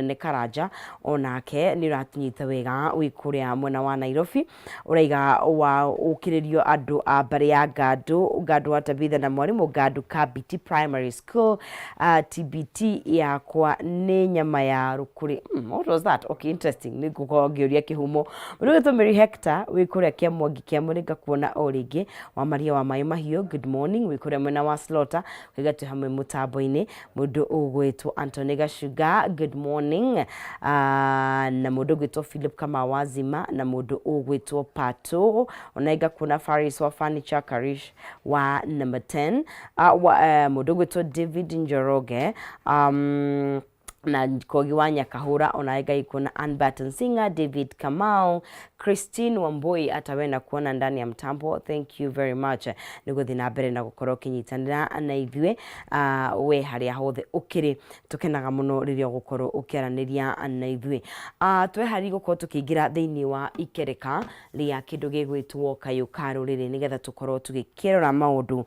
Mũnene Karanja onake nĩ ũratũnyita wega wĩ kũrĩa mwena wa Nairobi. Ũraiga wa ũkĩrĩrio andũ a mbarĩ ya Ngandũ, Ngandũ wa Tabitha na mwarimũ Ngandũ Kabiti Primary School. TBT yakwa nĩ nyama ya rũkũrĩ. What was that? Okay, interesting. Nĩ ngũkorwo ngĩũria kĩhumo. Mũndũ ũgwĩtwo Mary Hector wĩ kũrĩa Kĩamwangi kĩa Mũrĩnga kuona o rĩngĩ. Wa Maria wa Maĩ Mahiũ, good morning. Wĩ kũrĩa mwena wa Slaughter, ũkaiga twĩ hamwe mũtambo-inĩ. Mũndũ ũgwĩtwo Anthony Gacunga, good morning. Na mũndũ ũgwĩtwo Philip Kamau wa Zima, na mũndũ ũgwĩtwo Pato, ona ngakuona Faris wa Furniture Karish wa number 10, mũndũ ũgwĩtwo David Njoroge, na Kogi wa Nyakahura, ona Ngai kuona Ann Barton Singer, David Kamau, Christine Wambui, hata we na kuona ndani ya mtambo, thank you very much. Nĩ gũthiĩ na mbere na gũkorwo ũkĩnyitanĩra na ithuĩ, we harĩa hothe ũkĩrĩ, tũkenaga mũno rĩrĩa ũgũkorwo ũkĩaranĩria na ithuĩ. Tweharĩria gũkorwo tũkĩingĩra thĩinĩ wa ikereka rĩa kĩndũ gĩgwĩtwo kayũ ka rũrĩrĩ, nĩgetha tũkorwo tũgĩkĩrora maũndũ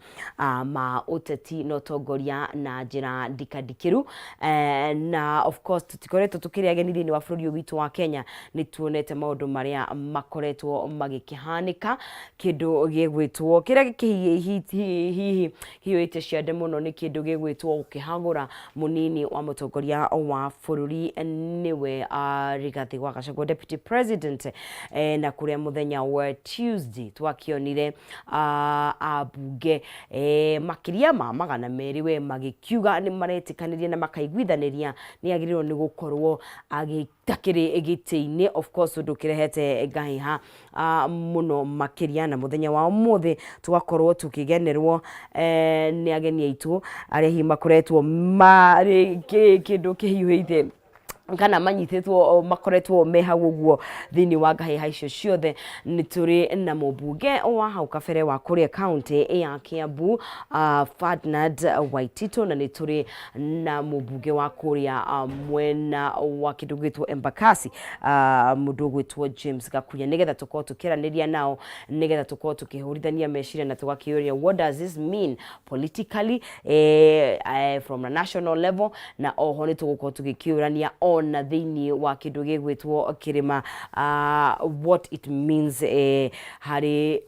ma ũteti na ũtongoria na njĩra ndikandikĩru. Na of course tũtikoretwo tũkĩrĩ ageni thĩinĩ wa bũrũri ũyũ witũ wa Kenya, nĩ tuonete maũndũ marĩa makoretwo magĩkĩhanĩka, kĩndũ gĩgwĩtwo kĩrĩa hihi hiũĩte ciande mũno nĩ kĩndũ gĩgwĩtwo gũkĩhagũra mũnini wa mũtongoria wa bũrũri nĩwe Rigathĩ wa Gachagua, Deputy President, na kũrĩa mũthenya wa Tuesday twakĩonire ambunge makĩria ma 200 we magĩkiuga nĩ maretĩkanĩria na makaiguithanĩria nĩ agĩrĩirwo nĩ gũkorwo agĩtakĩrĩ gĩtĩ-inĩ, of course ũndũ ũkĩrehete ngahĩha mũno makĩria. Na mũthenya wa ũmũthĩ tũgakorwo tũkĩgenerwo nĩ ageni aitũ arĩa hihi makoretwo marĩ kĩndũ kĩhiũhĩte kana manyitĩtwo makoretwo me hau ũguo thĩinĩ wa ngahĩha icio ciothe. Nĩ tũrĩ na mũmbunge wa hau kabere wa kũrĩa kaũntĩ ya Kiambu, Ferdinand Waititu, na nĩ tũrĩ na mũmbunge wa kũrĩa mwena wa kĩndũ gĩtwo Embakasi, mũndũ ũgwĩtwo James Gakuya, nĩgetha tũkorwo tũkĩaranĩria nao, nĩgetha tũkorwo tũkĩhũrithania meciria na tũgakĩũria what does this mean politically, from a national level, na oho nĩ tũgũkorwo tũgĩkĩũrania ona thĩinĩ wa kĩndũ gĩgwĩtwo kĩrĩma, what it means harĩ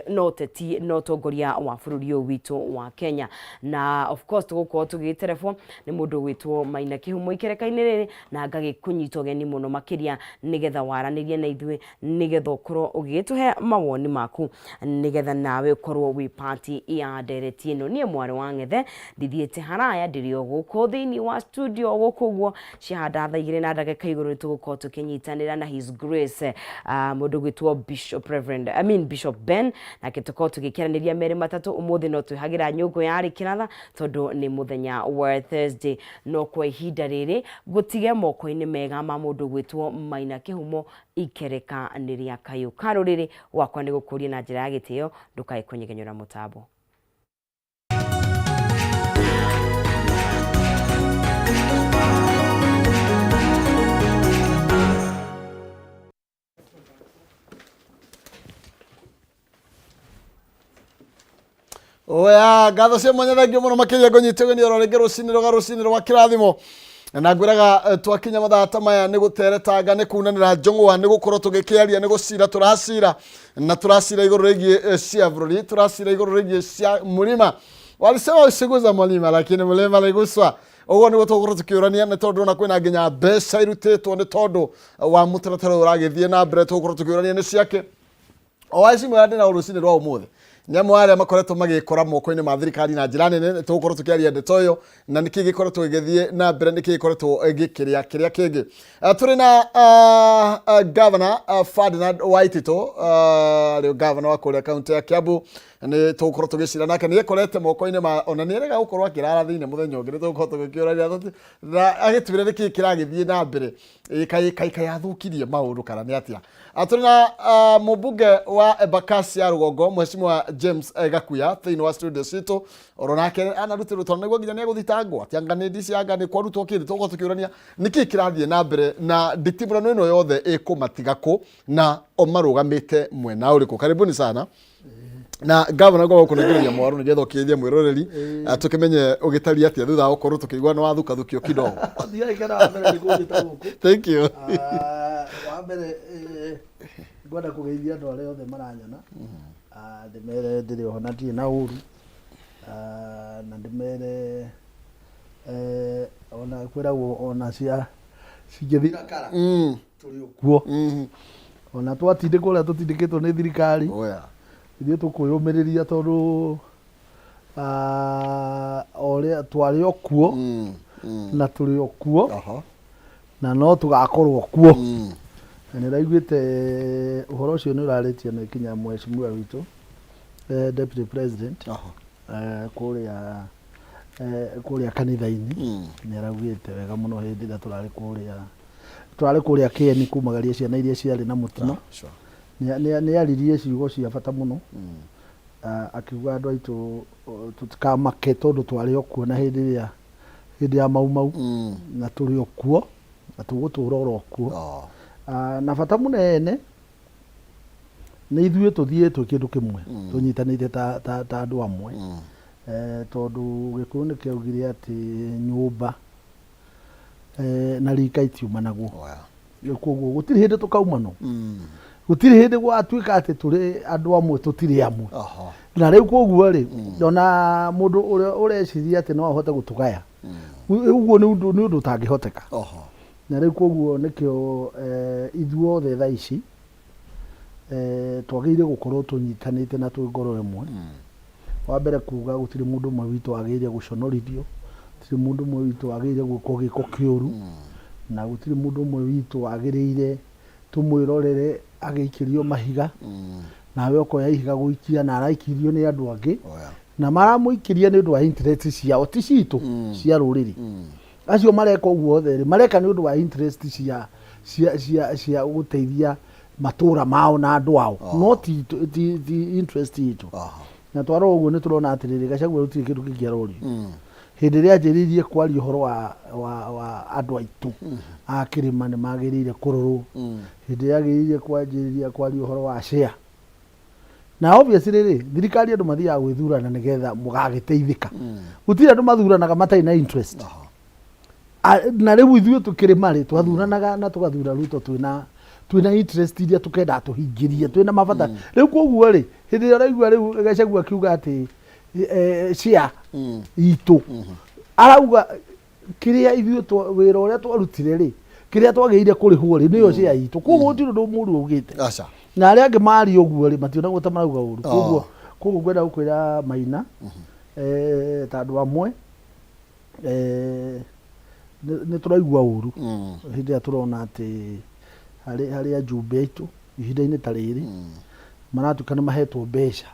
no ũteti na ũtongoria wa bũrũri ũyũ witũ wa Kenya. Na of course tũgũkorwo tũgĩterebwo nĩ mũndũ ũgwĩtwo Maina Kĩhumo ikereka-inĩ rĩrĩ, na ngagĩkũnyita ũgeni mũno makĩria nĩgetha waranĩrie na ithuĩ, nĩgetha ũkorwo ũgĩtũhe mawoni maku, nĩgetha nawe ũkorwo wĩ part ya ndereti ĩno. Niĩ mwarĩ wa Ng'ethe ndithiĩte haraya, ndĩrĩ o gũkũ thĩinĩ wa studio gũkũ ũguo ciahanda thaa igĩrĩ na ndagĩka igũrũ nĩ tũgũkorwo tũkĩnyitanĩra na His Grace, mũndũ ũgwĩtwo Bishop Reverend, I mean Bishop Ben, nake tũkorwo tũgĩkĩaranĩria merĩ matatũ. Ũmũthĩ no twĩhagĩra nyũngũ ya rĩkĩratha tondũ nĩ mũthenya wa Thursday, no kwa ihinda rĩrĩ ngũtige moko-inĩ mega ma mũndũ ũgwĩtwo Maina Kĩhumo. Ikereka nĩ rĩa kayũ ka rũrĩrĩ, gwakwa nĩ gũkũria na njĩra ya gĩtĩo ndũkae kũnyegenyũra mũtambo. Oya, ngatho cia mwanya, thengio mũno makĩria. Ngũnyite ũgeni oro rĩngĩ rũcinĩ rũga rũcinĩ rwa kĩrathimo, na ngwĩraga twakinya mathaa ta maya nĩ gũteretanga, nĩ kunanĩra njũng'wa, nĩ gũkorwo tũgĩkĩaria, nĩ gũcira tũracira, na tũracira igũrũ rĩgiĩ cia bũrũri, tũracira igũrũ rĩgiĩ cia mũrima. Walisema usiguza mlima, lakini mlima liguswa. Ũguo nĩguo tũgũkorwo tũkĩũrania, nĩ tondũ ona kwĩna nginya mbeca irutĩtwo nĩ tondũ wa mũtaratara ũyũ ũragĩthiĩ na mbere. Tũgũkorwo tũkĩũrania nĩ ciake o aici mwega ndĩna rũcinĩ rwa ũmũthĩ nĩ amwe arĩa makoretwo magĩkora moko-inĩ ma thirikari na njĩra nene. Nĩ tũgũkorwo tũkĩaria ndeto ĩyo na nĩkĩ gĩkoretwo gĩgĩthiĩ na mbere, nĩkĩ gĩkoretwo gĩkĩrĩa kĩrĩa kĩngĩ. Tũrĩ na Governor Ferdinand Waititu, arĩ governor wa kũrĩa kaunti ya Kiambu. Nĩ tũgũkorwo tũgĩcira nake, nĩ ekorete moko-inĩ ma ona nĩ erega gũkorwo akĩrara thĩinĩ mũthenya ũngĩ. Nĩ tũgũkorwo tũgĩkĩũrania na agĩtwĩre nĩkĩ kĩragĩthiĩ na mbere. Ĩ, kaĩ kaĩ kaĩ athũkirie maũndũ kana nĩ atĩa? Tũrĩ na mũmbunge wa Embakasi ya rũgongo, Mheshimiwa James Gakuya, thĩinĩ wa studio citũ. Oro nake anarutĩrwo tondũ nĩguo nginya nĩ egũthitangwo atĩ anga nĩ ndici, anga nĩ kwarutwo kĩndũ. Tũgũkorwo tũkĩũrania nĩkĩ kĩrathiĩ na mbere na nditimũrano ĩno yothe ĩkũmatiga kũ na o marũgamĩte mwena ũrĩkũ. Karibuni sana. Na gavana, ngomba gũkũnengereria mwaro nĩgetha ũkĩgeithie mwĩroreri, tũkĩmenye ũgĩtariĩ atĩa thutha wa gũkorwo tũkĩigua nĩ wathukathukia kidogo. Thiai kana wa mbere nĩ kũnjĩta gũkũ. Thank you. Ah, wa mbere ngwenda kũgeithia andũ arĩa othe maranyona. Ah, ndĩmere ndĩrĩ oho na ndirĩ na ũru. Ah, na ndĩmere ona kwĩragwo ona cia cingĩthira kara tũrĩ o kuo. Ona twatindĩkwo ũrĩa tũtindĩkĩtwo nĩ thirikari, Oya. ithuĩ tũkwĩyũmĩrĩria tondũ ah, o ũrĩa twarĩ o kuo na tũrĩ o kuo na no tũgakorwo kuo. Na nĩ ũraiguĩte ũhoro ũcio nĩ ũrarĩtio nĩ kinya mheshimiwa witũ deputy president kũrĩa kũrĩa kanitha-inĩ. Nĩ araugĩte wega mũno hĩndĩ ĩrĩa tũrarĩ kũrĩa kĩeni kumagaria ciana iria ciarĩ na mũtino. Nĩ aririe ciugo cia bata mũno. Ah, akiuga andũ aitũ tũtikamake tondũ twarĩ o kuo na hĩndĩ ĩrĩa hĩndĩ ya mau mau na tũrĩ o kuo na tũgũtũra oro kuo. Ah, na bata mũnene nĩ ithuĩ tũthiĩ twĩ kĩndũ kĩmwe tũnyitanĩte ta andũ amwe. Tondũ Gĩkũyũ nĩ kĩaugire atĩ nyũmba na rika itiumanagwo. Oya. Koguo gũtirĩ hĩndĩ tũkaumanwo, gũtirĩ hĩndĩ gwatuĩka atĩ tũrĩ andũ amwe tũtirĩ amwe. Na rĩu koguo rĩ, ona mũndũ ũrĩa ũreciria atĩ no ahote gũtũgaya ũguo nĩ ũndũ ũtangĩhoteka. Na rĩu koguo nĩkĩo ithuothe thaa ici twagĩrĩire gũkorwo tũnyitanĩte na twĩ ngoro ĩmwe. Wa mbere kuga gũtirĩ mũndũ ũmwe witũ wagĩrĩire gũconorithio, gũtirĩ mũndũ ũmwe witũ wagĩrĩire gwĩkwo gĩko kĩũru, na gũtirĩ mũndũ ũmwe witũ wagĩrĩire tũmwĩrorere agĩikĩrio mahiga, nawe ũkoya ihiga gũikia na araikirio nĩ andũ angĩ. Oya. Na maramũikĩria nĩ ũndũ wa interest ciao, ti citũ cia rũrĩrĩ. Acio mareka ũguo othe rĩ, mareka nĩ ũndũ wa interest cia gũteithia matũra mao na andũ ao, no ti interest itũ. Na twarora ũguo nĩ tũrona atĩrĩrĩ, Gachagua gũtirĩ kĩndũ kĩngĩ arorio. Hĩndĩ ĩrĩa anjĩrĩirie kwaria ũhoro wa andũ aitũ a kĩrĩma nĩ magĩrĩire kũrorwo, hĩndĩ ĩrĩa agĩrĩire kwanjĩrĩria kwaria ũhoro wa share, na obviously rĩ, thirikari andũ mathiaga gwĩthurana nĩgetha mũgagĩteithĩka. Gũtirĩ andũ mathuranaga matarĩ na interest. Na rĩu ithuĩ tũkĩrĩma rĩ, twathuranaga na tũgathura Ruto twĩna interest iria tũkenda tũhingĩrie, twĩna mabata. Rĩu koguo rĩ, hĩndĩ ĩrĩa ũraigua rĩu Gachagua akiuga atĩ share itũ, arauga kĩrĩa ithuĩ wĩra ũrĩa twarutire rĩ, kĩrĩa twagĩrĩire kũrĩhwo rĩ, nĩyo share itũ. Koguo gũtirĩ ũndũ mũru augĩte. Aca. Na arĩa angĩ maria ũguo rĩ, mationagwo ta marauga ũru. Koguo ngwenda gũkwĩra Maina, ta andũ amwe nĩ tũraigua ũru hĩndĩ ĩrĩa tũrona atĩ harĩ ajumbe aitũ ihinda-inĩ ta rĩrĩ maratuĩka nĩ mahetwo mbeca.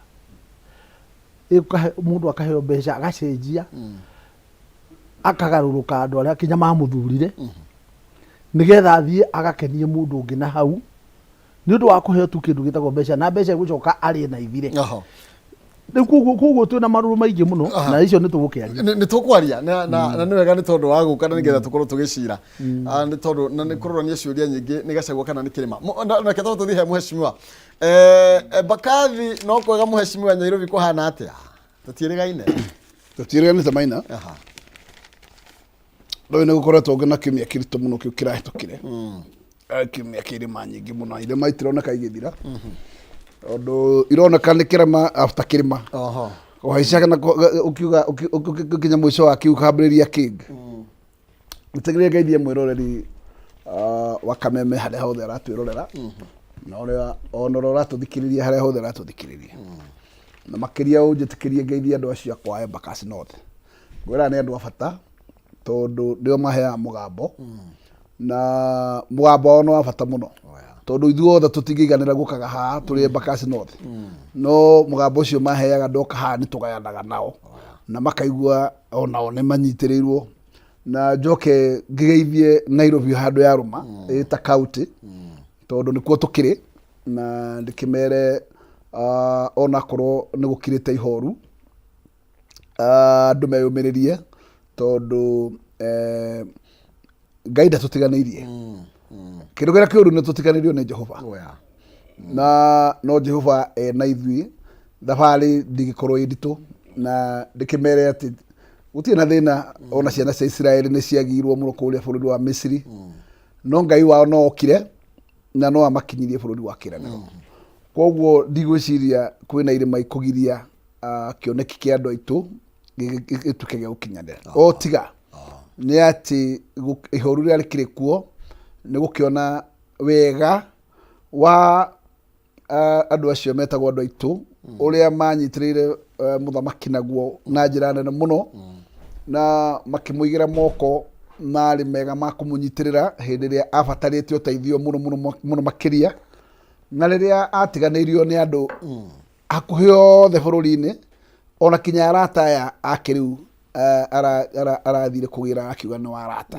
Mũndũ akaheo mbeca agacenjia, akagarũrũka andũ arĩa kinya mamũthurire nĩgetha athiĩ agakenie mũndũ ũngĩ na hau nĩ ũndũ wa kũheo tu kĩndũ gĩtagwo mbeca, na mbeca igũcoka arĩe na ithire. Rĩu koguo twĩna marũrũ maingĩ mũno na icio nĩ tũgũkĩaria. Nĩ tũkwaria na nĩ wega nĩ tondũ wa gũka na nĩgetha tũkorwo tũgĩcira. Ah, nĩ tondũ na nĩ kũrorania ciũria nyingĩ nĩ Gachagua kana nĩ kĩrĩma. Reke tondũ tũthiĩ he mheshimiwa Mbakathi, no kwega mheshimiwa Nyairobi kũhana atĩa? Tũtiĩrĩgaine. Tũtiĩrĩganĩte, Maina. Rĩu nĩ gũkoretwo na kiumia kĩritũ mũno kĩu kĩrahĩtũkire. Kiumia kĩa irĩma nyingĩ mũno, irĩma itironeka igĩthira tondũ ironeka nĩ kĩrĩma after kĩrĩma kũhaica kana ũkiuga ũkinya mũico wa kĩu kambĩrĩria kĩngĩ. Nĩtĩgĩrĩre ngeithie mwĩroreri wa Kameme harĩa hothe aratwĩrorera na ũrĩa ona ũrĩa ũratũthikĩrĩria harĩa hothe aratũthikĩrĩria, na makĩria ũnjĩtĩkĩrie ngeithie andũ acio akwa a Embakasi North. Ngwĩraga nĩ andũ a bata tondũ nĩo maheaga mũgambo na mũgambo wao nĩ wa bata mũno tondũ ithuothe tũtingĩiganĩra gũkaga haha tũrĩ Embakasi North, no mũgambo ũcio maheaga ndoka haha nĩ tũgayanaga nao na makaigua onao nĩ manyitĩrĩirwo. Na njoke ngĩgeithie Nairobi handũ ya rũma ĩta county tondũ nĩkuo tũkĩrĩ, na ndĩkĩmere onakorwo nĩ gũkirĩte ihoru, andũ meyũmĩrĩrie tondũ Ngai ndatũtiganĩirie. Kĩndũ kĩrĩa kĩũru nĩ tũtiganĩrio nĩ Jehova. Oya. Na no Jehova ena ithuĩ. Thabarĩ ndĩngĩkorwo ĩ nditũ na ndĩkĩmere atĩ gũtirĩ na thĩna ona ciana cia Isiraeli nĩ ciagirwo mũno kũrĩa bũrũri wa Misiri no Ngai wao no okire na no amakinyirie bũrũri wa kĩĩranĩro. Koguo ndigwĩciria kwĩna irĩma ikũgiria kĩoneki kĩa andũ aitũ gĩtuĩke gĩa gũkinyanĩra. O tiga nĩ atĩ ihoru rĩrĩa rĩkĩrĩ kuo nĩ gũkĩona wega wa andũ acio metagwo andũ aitũ ũrĩa manyitĩrĩire mũthamaki naguo na njĩra nene mũno na makĩmũigĩra moko marĩ mega ma kũmũnyitĩrĩra hĩndĩ ĩrĩa abatarĩte ũteithio mũno mũno mũno makĩria na rĩrĩa atiganĩirio nĩ andũ hakuhĩ othe bũrũri-inĩ ona kinya arata aya ake rĩu arathire kũgĩra akiuga nĩ wa arata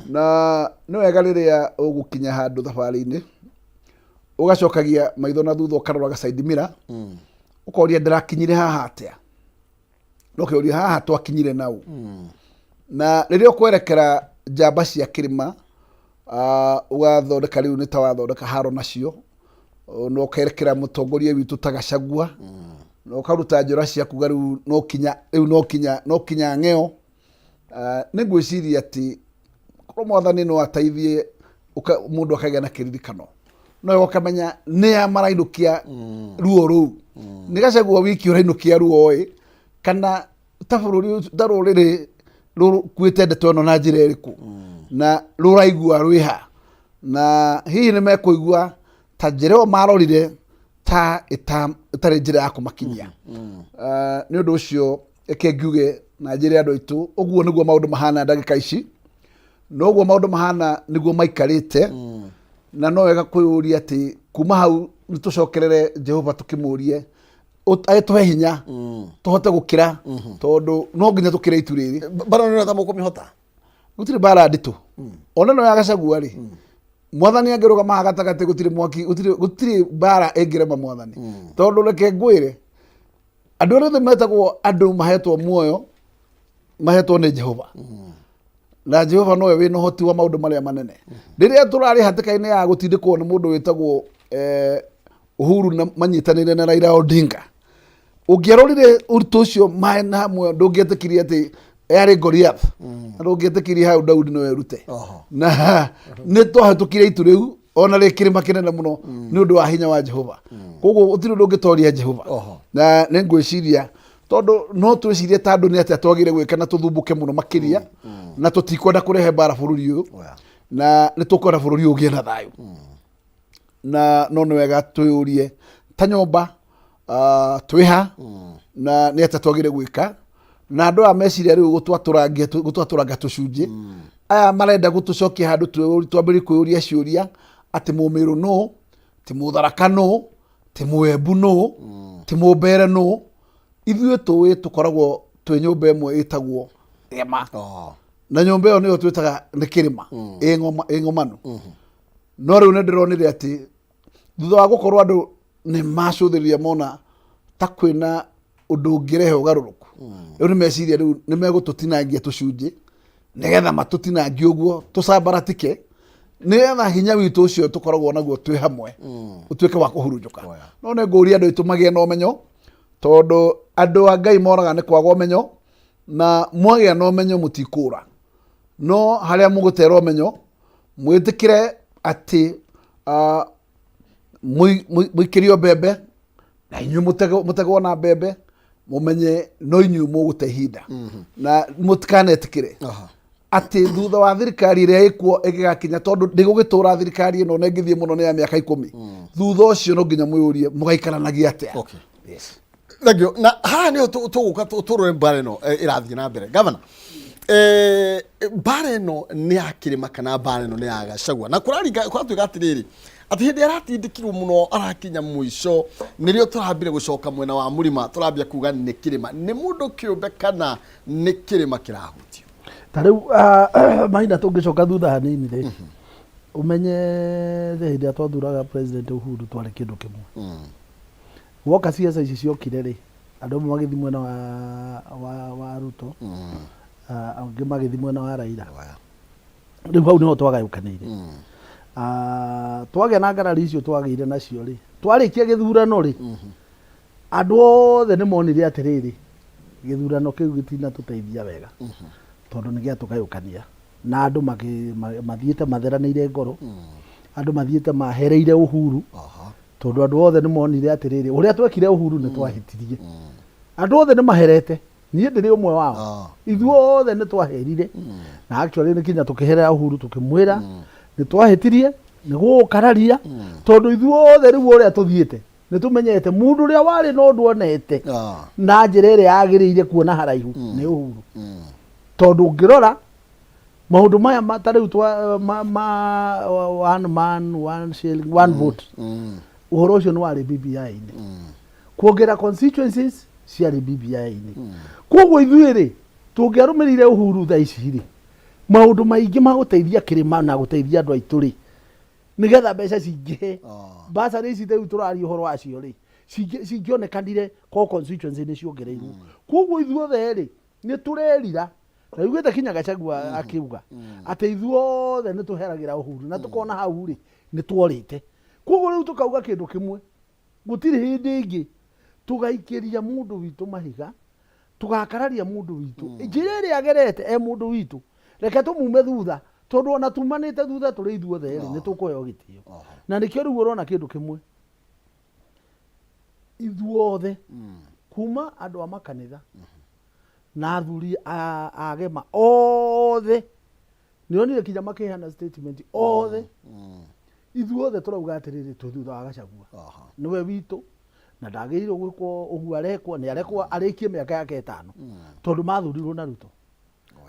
na nĩ wega rĩrĩa ũgũkinya handũ thabarĩ-inĩ ũgacokagia maitho na thutha ũkaroraga side mirror ũkoria ndĩrakinyire haha atĩa no kĩũria haha twakinyire nau na rĩrĩa ũkwerekera njamba cia kĩrĩma ũgathondeka rĩu nĩ ta wathondeka haro nacio na ũkerekera mũtongoria witũ ta Gachagua na ũkaruta njora ciaku ga rĩu no kinya rĩu no kinya no kinya ng'eo. Nĩ ngwĩciria atĩ korwo mwathani no ateithie mũndũ akagĩa na kĩririkano no ũkamenya nĩa marainũkia ruo rũu nĩ Gachagua wiki ũrainũkia ruo ĩ kana ta bũrũri ta rũrĩrĩ rũkuĩte ndeto ĩno na njĩra ĩrĩkũ na rũraigua rwĩha na hihi nĩ mekũigua ta njĩra ĩyo marorire ta ĩtarĩ njĩra ya kũmakinyia. Nĩ ũndũ ũcio reke ngiuge na njĩre andũ aitũ ũguo nĩguo maũndũ mahana ndagĩka ici na ũguo maũndũ mahana nĩguo maikarĩte na no wega kwĩyũria atĩ kuma hau nĩ tũcokerere Jehova tũkĩmũrie agĩtũhe hinya tũhote gũkĩra tondũ no nginya tũkĩre itu rĩrĩ. Mbara nĩ ta mũkũmĩhota? Gũtirĩ mbara nditũ ona ĩno ya Gachagua rĩ mwathani angĩrũgama haha gatagatĩ gũtirĩ mwaki gũtirĩ gũtirĩ mbara ĩngĩrema mwathani tondũ reke ngwĩre andũ arĩa othe metagwo andũ mahetwo muoyo mahetwo nĩ Jehova na Jehova nowe wĩna ũhoti wa maũndũ marĩa manene rĩrĩa tũrarĩ hatĩka-inĩ ya gũtindĩkwo nĩ mũndũ wĩtagwo Uhuru na manyitanĩire na Raila Odinga ũngĩarorire ũritũ ũcio maĩ hamwe ndũngĩetĩkirie atĩ yarĩ Goliath na ndũngĩetĩkirie hau Daudi no erute na nĩ twahĩtũkire itu rĩu ona rĩ kĩrĩma kĩnene mũno nĩ ũndũ wa hinya wa Jehova koguo gũtirĩ ũndũ ũngĩtoria Jehova na nĩ ngwĩciria tondũ no twĩcirie ta andũ nĩ atĩa twagĩrĩire gwĩka na tũthumbũke mũno makĩria na tũtikwenda kũrehe mbara bũrũri ũyũ na nĩ tũkwenda bũrũri ũyũ ũgĩe na thayũ na no nĩ wega twĩyũrie ta nyũmba twĩha na nĩ atĩa twagĩrĩire gwĩka na andũ aya meciria rĩu gũtwatũrangia gũtwatũranga tũcunjĩ aya marenda gũtũcokia handũ twambĩrĩrie kwĩyũria ciũria atĩ mũmĩrũ nũ ti mũtharaka nũ ti mũembu nũ ti mũmbere nũ ithuĩ tũĩ tũkoragwo twĩ nyũmba ĩmwe ĩtagwo ema na nyũmba ĩyo nĩyo twĩtaga nĩ kĩrĩma ĩ ng'omanu no rĩu nĩ ndĩronire atĩ thutha wa gũkorwo andũ nĩ macũthĩrĩria mona ta kwĩna ũndũ ũngĩrehe ũgarũrũku rĩu nĩ meciria rĩu nĩ megũtũtinangia tũcunjĩ nĩgetha matũtinangie ũguo tũcambaratike nĩgetha hinya witũ ũcio tũkoragwo naguo twĩ hamwe ũtuĩke wa kũhurunjũka no nĩ ngũria andũ aitũ magĩe na ũmenyo tondũ andũ a Ngai moraga nĩ kwaga ũmenyo na mwagĩa na ũmenyo mũtikũra no harĩa mũgũtera ũmenyo mwĩtĩkĩre atĩ mũikĩrio mbembe na inyuĩ mũtegwo na mbembe mũmenye no inyuĩ mũgũte ihinda na mũtikanetĩkĩre atĩ thutha wa thirikari ĩrĩa ĩkuo ĩgĩgakinya tondũ ndĩgũgĩtũra thirikari ĩno na ĩngĩthiĩ mũno nĩ ya mĩaka ikũmi thutha ũcio no nginya mwĩyũrie mũgaikaranagia atĩa. Yes. Thank you. Na haha nĩho tũgũka tũrore mbara ĩno ĩrathiĩ na mbere. Governor, mbara ĩno nĩ ya kĩrĩma kana mbara ĩno nĩ ya Gachagua? Na kũraringa kũratuĩka atĩrĩrĩ atĩ hĩndĩ aratindĩkirwo mũno arakinya mũico nĩrĩo tũrambire gũcoka mwena wa mũrima tũrambia kuga nĩ kĩrĩma nĩ mũndũ kĩũmbe kana nĩ kĩrĩma kĩrahutio. Ta rĩu mahinda tũngĩcoka thutha hanini rĩ ũmenye hĩndĩ ĩrĩa twathuraga President Uhuru twarĩ kĩndũ kĩmwe. Woka ciaca ici ciokire rĩ, andũ amwe magĩthiĩ mwena wa, wa, wa Ruto angĩ magĩthiĩ mwena wa Raila. Rĩu hau nĩho twagayũkanĩire. Twagĩa na ngarari icio twagĩire nacio rĩ, twarĩkia gĩthurano rĩ, Andũ othe nĩ monire atĩrĩrĩ, gĩthurano kĩu gĩtinatũteithia wega tondũ nĩ gĩatũgayũkania na andũ mathiĩte matheranĩire ngoro, andũ mathiĩte mahereire Uhuru tondũ andũ othe nĩ monire atĩrĩrĩ, ũrĩa twekire Uhuru nĩ twahĩtirie. Andũ othe nĩ maherete, niĩ ndĩrĩ ũmwe wao. Ithuothe nĩ twaherire na actually nĩ kinya tũkĩherera Uhuru tũkĩmwĩra nĩ twahĩtirie nĩ gũgũkararia tondũ ithuothe rĩu ũrĩa tũthiĩte nĩ tũmenyete mũndũ ũrĩa warĩ na ũndũ onete na njĩra ĩrĩa yagĩrĩire kuona haraihu nĩ Uhuru. Tondũ ũngĩrora maũndũ maya ta rĩu twa ma, ma one man one shilling one vote, ũhoro ũcio nĩ warĩ BBI-inĩ. Kuongerera constituencies ciarĩ BBI-inĩ. Koguo ithuĩ rĩ, tũngĩarũmĩrĩire Uhuru thaa ici rĩ, maũndũ maingĩ ma gũteithia kĩrĩma na gũteithia andũ aitũ rĩ, nĩgetha mbeca cingĩhe basarĩ ici rĩu tũraria ũhoro wacio rĩ, cingĩonekanire ko constituency nĩ ciongereirwo. Koguo ithuothe rĩ, nĩ tũrerira na yugĩte kinya Gachagua akiuga atĩ ithuothe nĩ tũheragĩra Uhuru na tũkona hau rĩ nĩ tworĩte. Koguo rĩu tũkauga kĩndũ kĩmwe, gũtirĩ hĩndĩ ĩngĩ tũgaikĩria mũndũ witũ mahiga, tũgakararia mũndũ witũ njĩra ĩrĩa agerete e mũndũ witũ, reke tũmume thutha tondũ ona tumanĩte thutha tũrĩ ithuothe rĩ nĩ tũkũheo gĩtĩo. Na nĩkĩo rĩu ũrona kĩndũ kĩmwe, ithuothe kuma andũ a makanitha na athuri agema othe, nĩonire kinya makĩheana statement othe, ithuothe tũrauga atĩrĩrĩ, twĩ thutha wa Gachagua. Nĩwe witũ na ndagĩrĩirwo gwĩkwo ũguo arekwo, nĩ arekwo arĩkie mĩaka yake 5 tondũ mathurirwo na Ruto.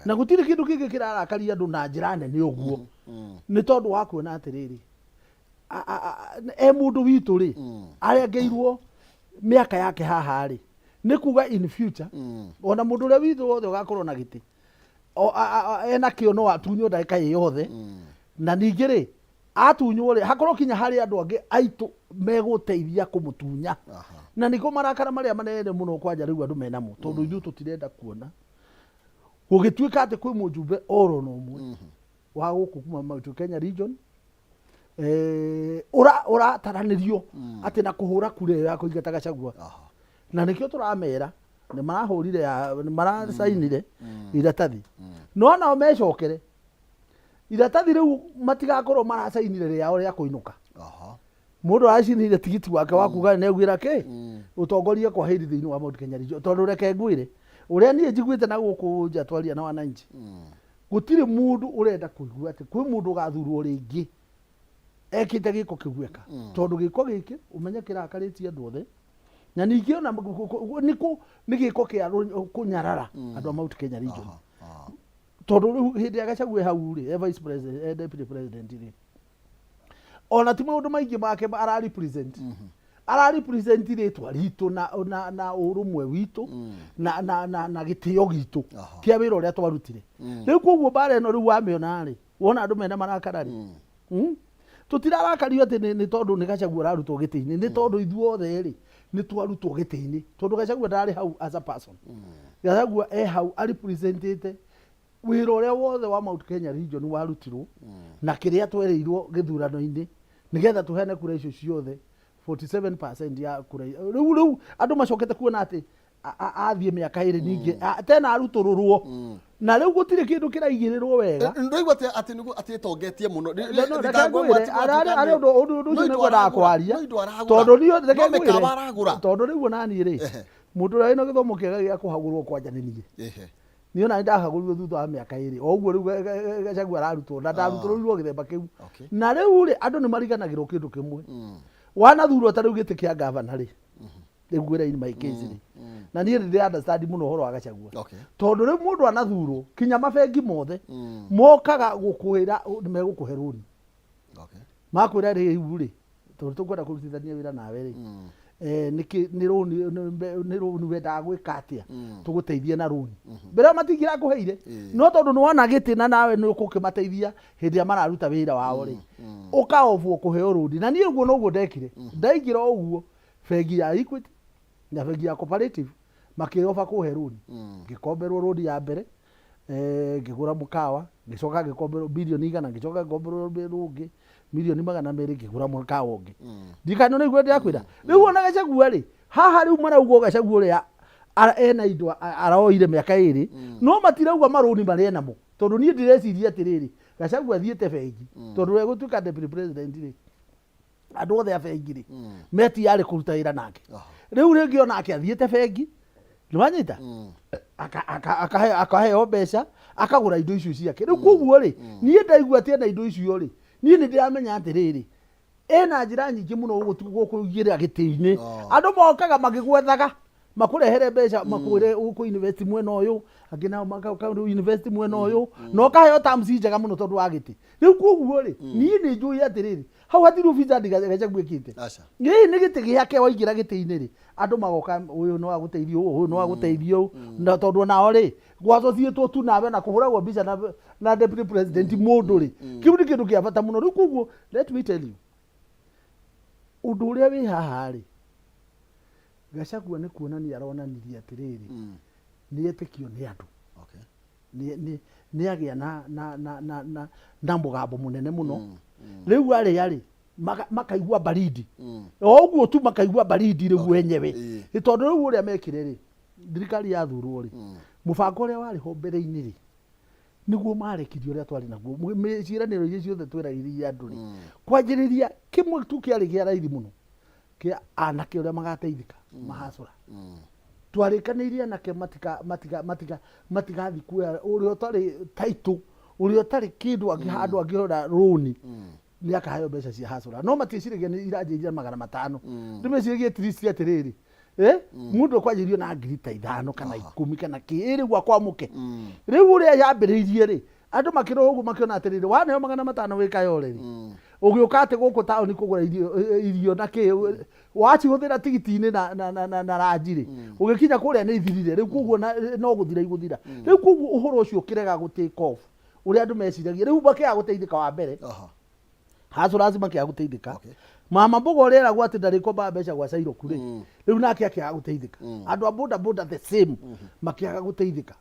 Na gũtirĩ kĩndũ kĩngĩ kĩrarakaria andũ na njĩra nene ũguo nĩ tondũ wa kuona atĩrĩrĩ, e mũndũ witũ rĩ, arengeirwo mĩaka yake haha rĩ, nĩ kuga in future ona mũndũ ũrĩa witũ wothe ũgakorwo na gĩtĩ ena kĩo no atunywo ndagĩka ĩ yothe. Na ningĩ rĩ, atunywo rĩ, hakorwo kinya harĩ andũ angĩ aitũ megũteithia kũmũtunya. Na nĩko marakara marĩa manene mũno kwanja rĩu andũ menamo, tondũ ithuĩ tũtirenda kuona gũgĩtuĩka atĩ kwĩ mũjumbe oro na ũmwe wa gũkũ kuma Mount Kenya region ũrataranĩrio atĩ na kũhũra kura ĩyo ya kũingata Gachagua. Na nĩkĩo tũramera nĩ marahũrire nĩ maracainire iratathi, no nao mecokere iratathi rĩu matigakorwo maracainire rĩao rĩa kũinũka. Mũndũ aracinire tigiti wake wa kuga nĩ augĩra kĩ ũtongoria kwa hĩndĩ thĩinĩ wa Mount Kenya region, tondũ reke ngwĩre ũrĩa niĩ njiguĩte na gũkũ nja twaria na wananchi, gũtirĩ mũndũ ũrenda kũigua atĩ kwĩ mũndũ ũgathurwo rĩngĩ ekĩte gĩko kĩu eka, tondũ gĩko gĩkĩ ũmenye kĩrakarĩtie andũ othe, na ningĩ ona nĩ gĩko kĩa kũnyarara andũ a Mount Kenya region. Tondũ rĩu hĩndĩ ya Gachagua hau rĩ, e vice president, e deputy president rĩ, ona ti maũndũ maingĩ make ara represent, ara represent rĩtwa ritũ na ũrũmwe witũ na gĩtĩo gitũ kĩa wĩra ũrĩa twarutire. Rĩu koguo mbara ĩno rĩu wamĩona rĩ, wona andũ mena marakara rĩ, Tũtirarakario atĩ nĩ tondũ nĩ Gachagua ũrarutwo gĩtĩ-inĩ, nĩ tondũ ithuothe rĩ nĩ twarutwo gĩtĩ-inĩ, tondũ Gachagua ndarĩ hau as a person. Gachagua e hau arepresentĩte wĩra ũrĩa wothe wa Mount Kenya region warutirwo na kĩrĩa twerĩirwo gĩthurano-inĩ nĩgetha tũheane kura icio ciothe 47% ya kura. Rĩu andũ macokete kuona atĩ athiĩ mĩaka 2 ningĩ tena arutũrũrwo, na rĩu gũtirĩ kĩndũ kĩraigĩrĩrwo wega. Ndũraigua atĩ nĩguo atĩ etongetie mũno. No, no, reke ngwĩre, arĩ ũndũ ũcio nĩguo ndakwaria. No indo aragũra. Tondũ niĩ reke No mĩkawa ngwĩre, aragũra. Tondũ rĩu ona niĩ rĩ, mũndũ ũrĩa wĩna gĩthomo kĩega gĩa kũhagũrwo kwanja nĩ niĩ. Niĩ ona nĩndahagũrirwo thutha wa mĩaka 2, o ũguo rĩu Gachagua ararutwo, na ndarutũrũrirwo gĩthemba kĩu. Na rĩu rĩ, andũ nĩ mariganagĩrwo kĩndũ kĩmwe. Wanathurwo ta rĩu gĩtĩ kĩa gavana rĩ, rĩu ngwĩra in my case rĩ, na niĩ nĩ ndĩ understand mũno ũhoro wa Gachagua. Tondũ rĩu mũndũ anathurwo, kinya mabengi mothe mokaga gũkwĩra nĩ megũkũhe rũni. Makwĩra rĩu rĩ, tondũ tũkwenda kũrutithania wĩra nawe rĩ, nĩkĩ nĩ rũni, nĩ rũni wendaga gwĩka atĩa, tũgũteithie na rũni. Mbere ĩyo matingĩrakũheire, no tondũ nĩ wona gĩtĩ na nawe nĩ ũkũkĩmateithia hĩndĩ ĩrĩa mararuta wĩra wao rĩ, ũkaobwo kũheo rũni. Na niĩ ũguo noguo ndekire, ndaingĩra o ũguo bengi ya Equity na bengi ya Cooperative makĩoba kũhe rũni. Ngĩkomberwo rũni ya mbere, ngĩgũra mũkawa, ngĩcoka ngĩkomberwo birioni 100, ngĩcoka ngĩkomberwo rũngĩ 200,000,000, ngĩgũra mũkawa ũngĩ. Ndikana nĩ ũraigua ndĩrakwĩra. Rĩu ona Gachagua rĩ, Haha rĩu marauga Gachagua ũrĩa ena indo aroire mĩaka ĩrĩ, no matirauga marũni marĩa enamo, tondũ niĩ ndĩreciria atĩrĩrĩ, Gachagua athiĩte bengi, tondũ we gũtuĩka deputy president rĩ, andũ othe a bengi rĩ, me tayarĩ kũruta wĩra nake. Rĩu rĩngĩ onake athiĩte bengi, nĩwanyita, akaheo mbeca, akagũra indo icio ciake. Rĩu koguo rĩ, niĩ ndaigua atĩ ena indo icio rĩ, niĩ nĩ ndĩramenya atĩrĩrĩ, ena njĩra nyingĩ mũno gũkũigĩra gĩtĩ-inĩ. Andũ mokaga magĩgwethaga, makũrehere mbeca, makwĩre ũkũ invest mwena ũyũ, angĩ nao magoka invest mwena ũyũ, na ũkaheo terms njega mũno tondũ wa gĩtĩ. Rĩu koguo rĩ, niĩ nĩ njũĩ atĩrĩrĩ, hau hatirĩ ũbicani Gachagua ĩkĩte. Aca. Gĩkĩ nĩ gĩtĩ gĩake, waingĩra gĩtĩ-inĩ rĩ, andũ magoka, ũyũ no agũteithie ũũ, ũyũ no agũteithie ũũ, na tondũ onao rĩ, gwassociatwo tu nawe na kũhũragwo mbica na deputy president mũndũ rĩ, kĩu nĩ kĩndũ kĩa bata mũno. Rĩu koguo let me tell you, ũndũ ũrĩa wĩ haha rĩ, Gachagua nĩ kuonania aronanirie atĩrĩrĩ, nĩ etĩkio nĩ andũ. Nĩ agĩa na mũgambo mũnene mũno. Rĩu arĩa rĩ, makaigua baridi. O ũguo tu makaigua baridi rĩu wenyewe. Nĩ tondũ rĩu ũrĩa mekire rĩ, thirikari yathurwo rĩ, mũbango ũrĩa warĩ ho mbere-inĩ rĩ, nĩguo marekirie ũrĩa twarĩ naguo. Ciĩranĩro iria ciothe tweragĩrĩria andũ rĩ, kwanjĩrĩria kĩmwe tu kĩarĩ kĩa raithi mũno, kĩa anake ũrĩa magateithĩka mahacũra. Twarĩkanĩirie anake matigathiĩ kuoya ũrĩa ũtarĩ title, ũrĩa ũtarĩ kĩndũ handũ angĩhota rũni, nĩ akaheo mbeca cia hacũra. No matiĩciragia nĩ iranjĩrĩria 500. Nĩ meciragia at least atĩrĩrĩ, mũndũ ekwanjĩrĩrio na ngiri ta 5 kana 10 kana kĩ, ĩ rĩu akwamũke. Rĩu ũrĩa yambĩrĩirie rĩ, andũ makĩrora ũguo makĩona atĩrĩrĩ, waneo 500 wĩkayore rĩ, ũgĩũka atĩ gũkũ taũni kũgũra irio na kĩ, wacihũthĩra tigiti-inĩ na ranji rĩ, ũgĩkinya kũrĩa nĩ ithirire. Rĩu koguo no gũthira igũthira. Rĩu koguo ũhoro ũcio ũkĩrega gũ take off ũrĩa andũ meciragia, rĩu makĩaga gũteithĩka wa mbere. Hustlers makĩaga gũteithĩka. Mama mboga ũrĩa eragwo atĩ ndarĩkombaga mbeca gwa Sairoku rĩ, rĩu nake akĩaga gũteithĩka. Andũ a boda boda the same makĩaga gũteithĩka.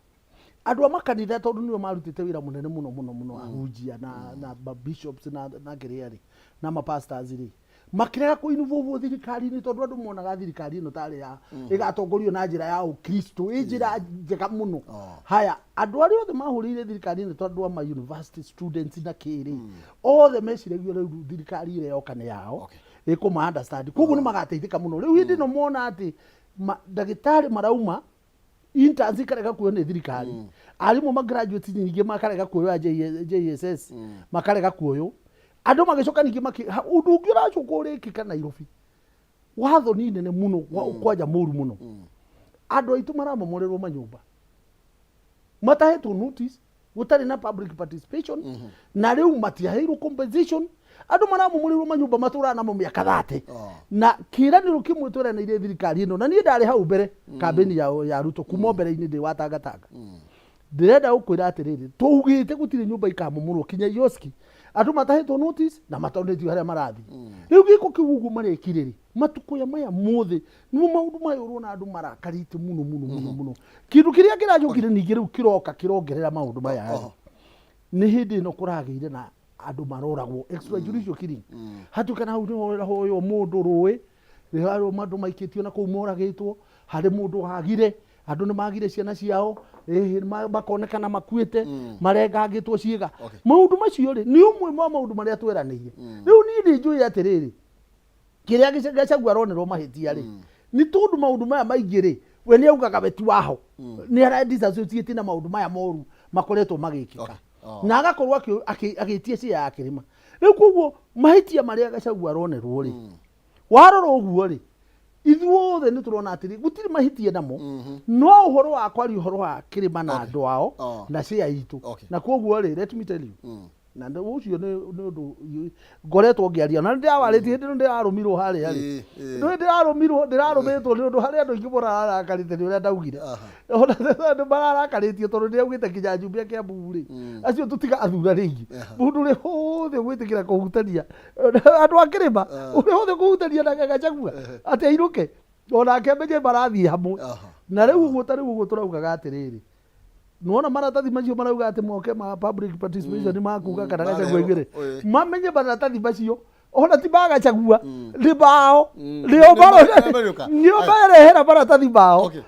Andũ a makanitha tondũ nĩo marutĩte wĩra mũnene mũno mũno mũno, ahunjia na ma bishops na kĩrĩa rĩ, na ma pastors rĩ, makĩrega kũ involve thirikari-inĩ tondũ andũ monaga thirikari ĩno tarĩ ya ĩgatongorio na njĩra ya ũkristo, ĩ njĩra njega mũno. Haya, andũ arĩa othe mahũrĩire thirikari ĩno tondũ a ma university students na kĩrĩ, othe meciragia rĩu thirikari ĩrĩa yoka nĩ yao, ĩkũma understand, koguo nĩ magateithĩka mũno. Rĩu hĩndĩ ĩno mona atĩ ndagĩtarĩ marauma interns ikarega kuoywo nĩ thirikari, arimũ ma graduates ningĩ makarega kuoywo a JSS makarega kuoywo, andũ magĩcoka ningĩ ũndũ ũngĩ ũracoka ũrĩkĩka Nairobi watho ni nene mũno kwanja mũru mũno, andũ aitũ maramomorerwo manyũmba matahetwo notice, gũtarĩ na public participation, na rĩu matiaheirwo compensation. Andũ maramomorerwo manyũmba matũraga namo mĩaka 30. Na kĩranĩro kĩmwe tweranĩire thirikari ĩno, na niĩ ndarĩ hau mbere kambĩni ya Ruto kuma o mbere-inĩ ndĩ wa tangatanga, ndĩrenda gũkwĩra atĩrĩrĩ, twaugĩte gũtirĩ nyũmba ikamomorwo kinya ioski andũ matahetwo notice na matonetio harĩa marathiĩ. Rĩu gĩko kĩu ũguo marekire rĩ, matukũ ya maya mothe nĩmo maũndũ maya ũrona andũ marakarĩte mũno mũno mũno mũno. Kĩndũ kĩrĩa kĩracokire ningĩ rĩu kĩroka kĩrongerera maũndũ maya rĩ, nĩ hĩndĩ ĩno kũragĩire na andũ maroragwo extrajudicial killing. Hatuĩka na hau nĩhoywo mũndũ rũĩ rĩharwo andũ maikĩtio na kũu moragĩtwo, harĩ mũndũ wagire, andũ nĩ magire ciana ciao, makonekana makuĩte, marengangĩtwo ciĩga. Maũndũ macio rĩ, nĩ ũmwe wa maũndũ marĩa tweranĩire. Rĩu niĩ nĩ njũĩ atĩrĩrĩ, kĩrĩa Gachagua aronerwo mahĩtia rĩ, nĩ tondũ maũndũ maya maingĩ rĩ, we nĩ augaga we ti waho, nĩ ara disassociate na maũndũ maya moru makoretwo magĩkĩka. Na agakorwo agĩtia cia ya kĩrĩma. Rĩu koguo mahĩtia marĩa Gachagua aronerwo rĩ, warora ũguo rĩ, ithuothe nĩ tũrona atĩrĩ gũtirĩ mahĩtia namo, no ũhoro wa kwaria ũhoro wa kĩrĩma na andũ ao na cia itũ. Na koguo rĩ, let me tell you, na ũcio nĩ ũndũ ngoretwo ngĩaria na ndĩrawarĩtie hĩndĩ ĩno ndĩrarũmirwo harĩa rĩ. Nĩ ndĩrarũmirwo, ndĩrarũmĩtwo nĩ ũndũ harĩ andũ aingĩ mararakarĩte nĩ ũrĩa ndaugire. Ona andũ mararakarĩtio tondũ nĩaugĩte nginya njumbe a Kiambu rĩ, acio tũtigathura rĩngĩ. Mũndũ ũrĩa wothe ũgwĩtĩkĩra kũhutania andũ a kĩrĩma, ũrĩa wothe ũkũhutania na Gachagua atĩ ainũke onake amenye marathiĩ hamwe. Na rĩu ũguo ta rĩu ũguo tũraugaga atĩrĩrĩ, nĩwona maratathi macio marauga atĩ moke ma public participation makuga kana Gachagua Marehwo, aigĩrĩ, mamenye maratathi macio. Ona ti magacagua, nĩ mao, nĩo Nĩ marĩũka. Nĩo marehera maratathi mao Okay.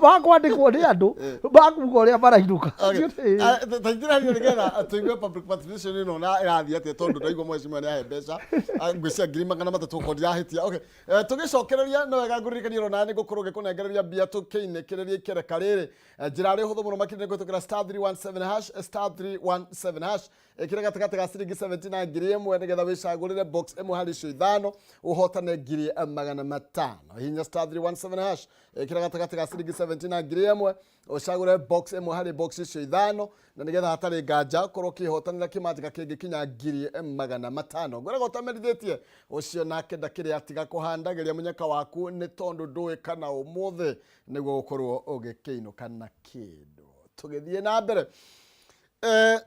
Makwandĩkwo nĩ andũ makuga ũrĩa marainũka. Okay. Ah, ta ingĩra hanini nĩgetha tũigue public participation ĩno na ĩrathiĩ atĩa, tondũ ndaigua mheshimiwa nĩ ahe mbeca. Ah, ngwĩciria 300,000 okorwo ndirahĩtia. Okay. Eh, tũgĩcokereria no wega ngũririkanie oro nani ngũkorwo ngĩkũnengereria mbia tũkĩinĩkĩrĩria ikereka rĩrĩ. Eh, njĩra arĩ hũthũ mũno makĩria nĩ kũhĩtũkĩra *317#, *317#. Ĩkĩra gatagatĩ ga ciringi 70 na 1000 nĩgetha wĩcagũrĩre box ĩmwe harĩ icio ithano ũhotane 500,000. Hihinya *317#, ĩkĩra gatagatĩ ga ciringi 70 na 1000, ũcagũre box ĩmwe harĩ box icio ithano, na nĩgetha hatarĩ nganja ũkorwo ũkĩhotanĩra kĩmanjĩka kĩngĩkinya 500,000. Ngwĩraga ũtamerithĩtie ũcio nake ndakĩrĩ atiga kũhandagĩria mũnyaka waku, nĩ tondũ ndũĩ kana ũmũthĩ nĩguo ũkorwo ũgĩkĩinũka na kĩndũ. Tũgĩthiĩ na mbere, eh,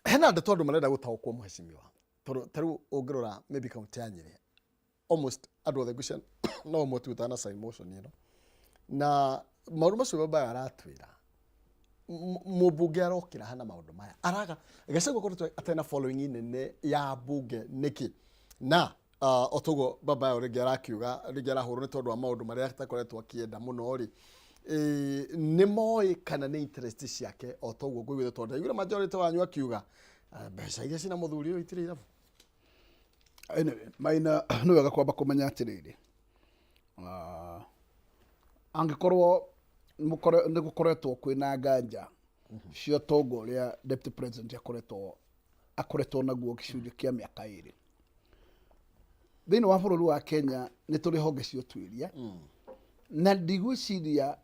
hena ndeto andũ marenda gũtaũkwo, mheshimiwa, tondũ ta rĩu ũngĩrora maybe kaunti ya Nyĩrĩ, almost andũ othe ngwĩciria no ũmwe tu ũtana sign motion ĩno, na maũndũ macio baba aratwĩra mũmbunge arokĩra hana maũndũ maya araga Gachagua akoretwo atarĩ na following nene ya mbunge nĩkĩ? Na o toguo baba yao rĩngĩ arakiuga rĩngĩ arahũrwo nĩ tondũ wa maũndũ marĩa atakoretwo akĩenda mũno rĩ, nĩ moĩ kana nĩ interest ciake o toguo ngũiguĩte, tondũ ndaiguire majority wanyu akiuga, ah, mbeca iria cina mũthuri ũyũ itirĩ irabu. Anyway, Maina, nĩ wega kwamba kũmenya atĩrĩrĩ, ah, angĩkorwo nĩ gũkoretwo kwĩna nganja cia ũtonga ũrĩa deputy president akoretwo naguo gĩcunjĩ kĩa mĩaka 2 thĩinĩ wa bũrũri wa Kenya, nĩ tũrĩ honge cia ũtuĩria, na ndigwĩciria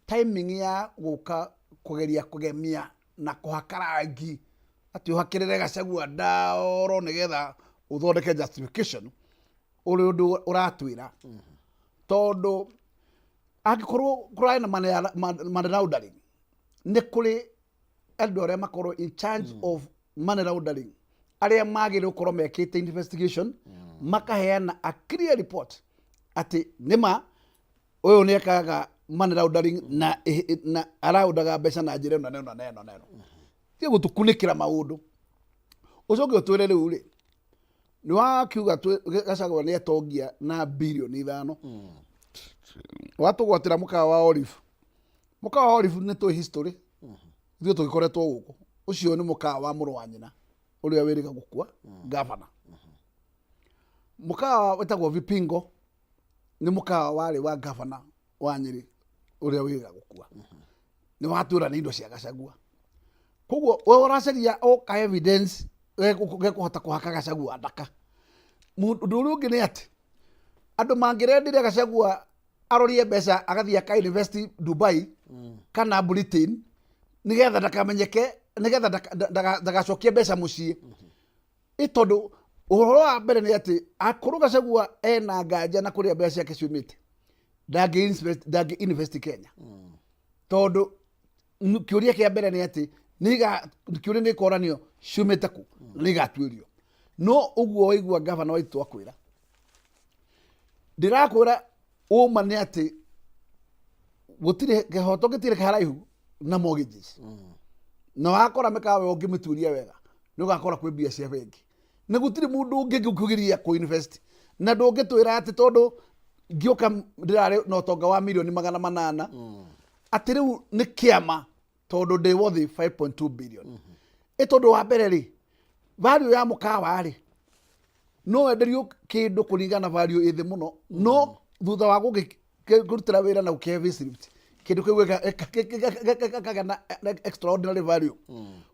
timing ya gũka kũgeria kũgemia na kũhaka rangi atĩ ũhakĩrĩre Gachagua ndoro nĩgetha ũthondeke justification ũrĩ ũndũ ũratwĩra, tondũ angĩkorwo kũrarĩ na money laundering, nĩ kũrĩ andũ arĩa makorwo in charge of money laundering arĩa magĩrĩirwo gũkorwo mekĩte investigation, makaheana a clear report atĩ nĩma ũyũ nĩ ekaga money laundering na araundaga mbeca na njĩra ĩno na ĩno na ĩno na ĩno. Tiga gũtũkunĩkĩra maũndũ, ũcoke ũtwĩre rĩu rĩ nĩ wakiuga Gachagua nĩ etongia na birioni 5, watũgwatĩra mũkawa wa Olive. Mũkawa wa Olive nĩ tũĩ history, ithuĩ tũgĩkoretwo gũkũ, ũcio nĩ mũkawa wa mũrũ wa nyina ũrĩa wĩrĩga gũkua gavana. Mũkawa wĩtagwo Vipingo nĩ mũkawa warĩ wa gavana wa Nyĩrĩ ũrĩa wĩrĩga gũkua. Nĩ watwĩra nĩ indo cia Gachagua, koguo we ũracaria o ka evidence gekũhota kũhaka Gachagua ndaka. Ũndũ ũrĩa ũngĩ nĩ atĩ andũ mangĩrendire Gachagua arorie mbeca agathiĩ aka invest Dubai kana Britain nĩgetha ndakamenyeke, nĩgetha ndagacokie mbeca mũciĩ. Ĩ tondũ ũhoro wa mbere nĩ atĩ akorwo Gachagua ena nganja na kũrĩa mbeca ciake ciumĩte, ndangĩ invest Kenya, tondũ kĩũria kĩa mbere nĩ atĩ kĩũria nĩ koranio ciumĩte kũ, nĩ igatuĩrio. No ũguo waigua gavana waitũ akwĩra, ndĩrakwĩra ũma nĩ atĩ gũtirĩ kĩhoto gĩtirĩ haraihu na mortgages, na wakora mĩkawa ĩyo ũngĩmĩtuĩria wega nĩ ũgakora kwĩ mbia cia bengi, na gũtirĩ mũndũ ũngĩkũgiria kũ invest, na ndũngĩtwĩra atĩ tondũ ngĩũka ndĩrarĩ na ũtonga wa mirioni 800 atĩ rĩu nĩ kĩama tondũ ndĩ worth 5.2 billion. Ĩ tondũ wa mbere rĩ, value ya mũkawa rĩ, no wenderio kĩndũ kũringana na value ĩ thĩ mũno, no thutha wa kũrutĩra wĩra na gũkĩhe facelift, kĩndũ kĩu gĩkagĩa na extraordinary value.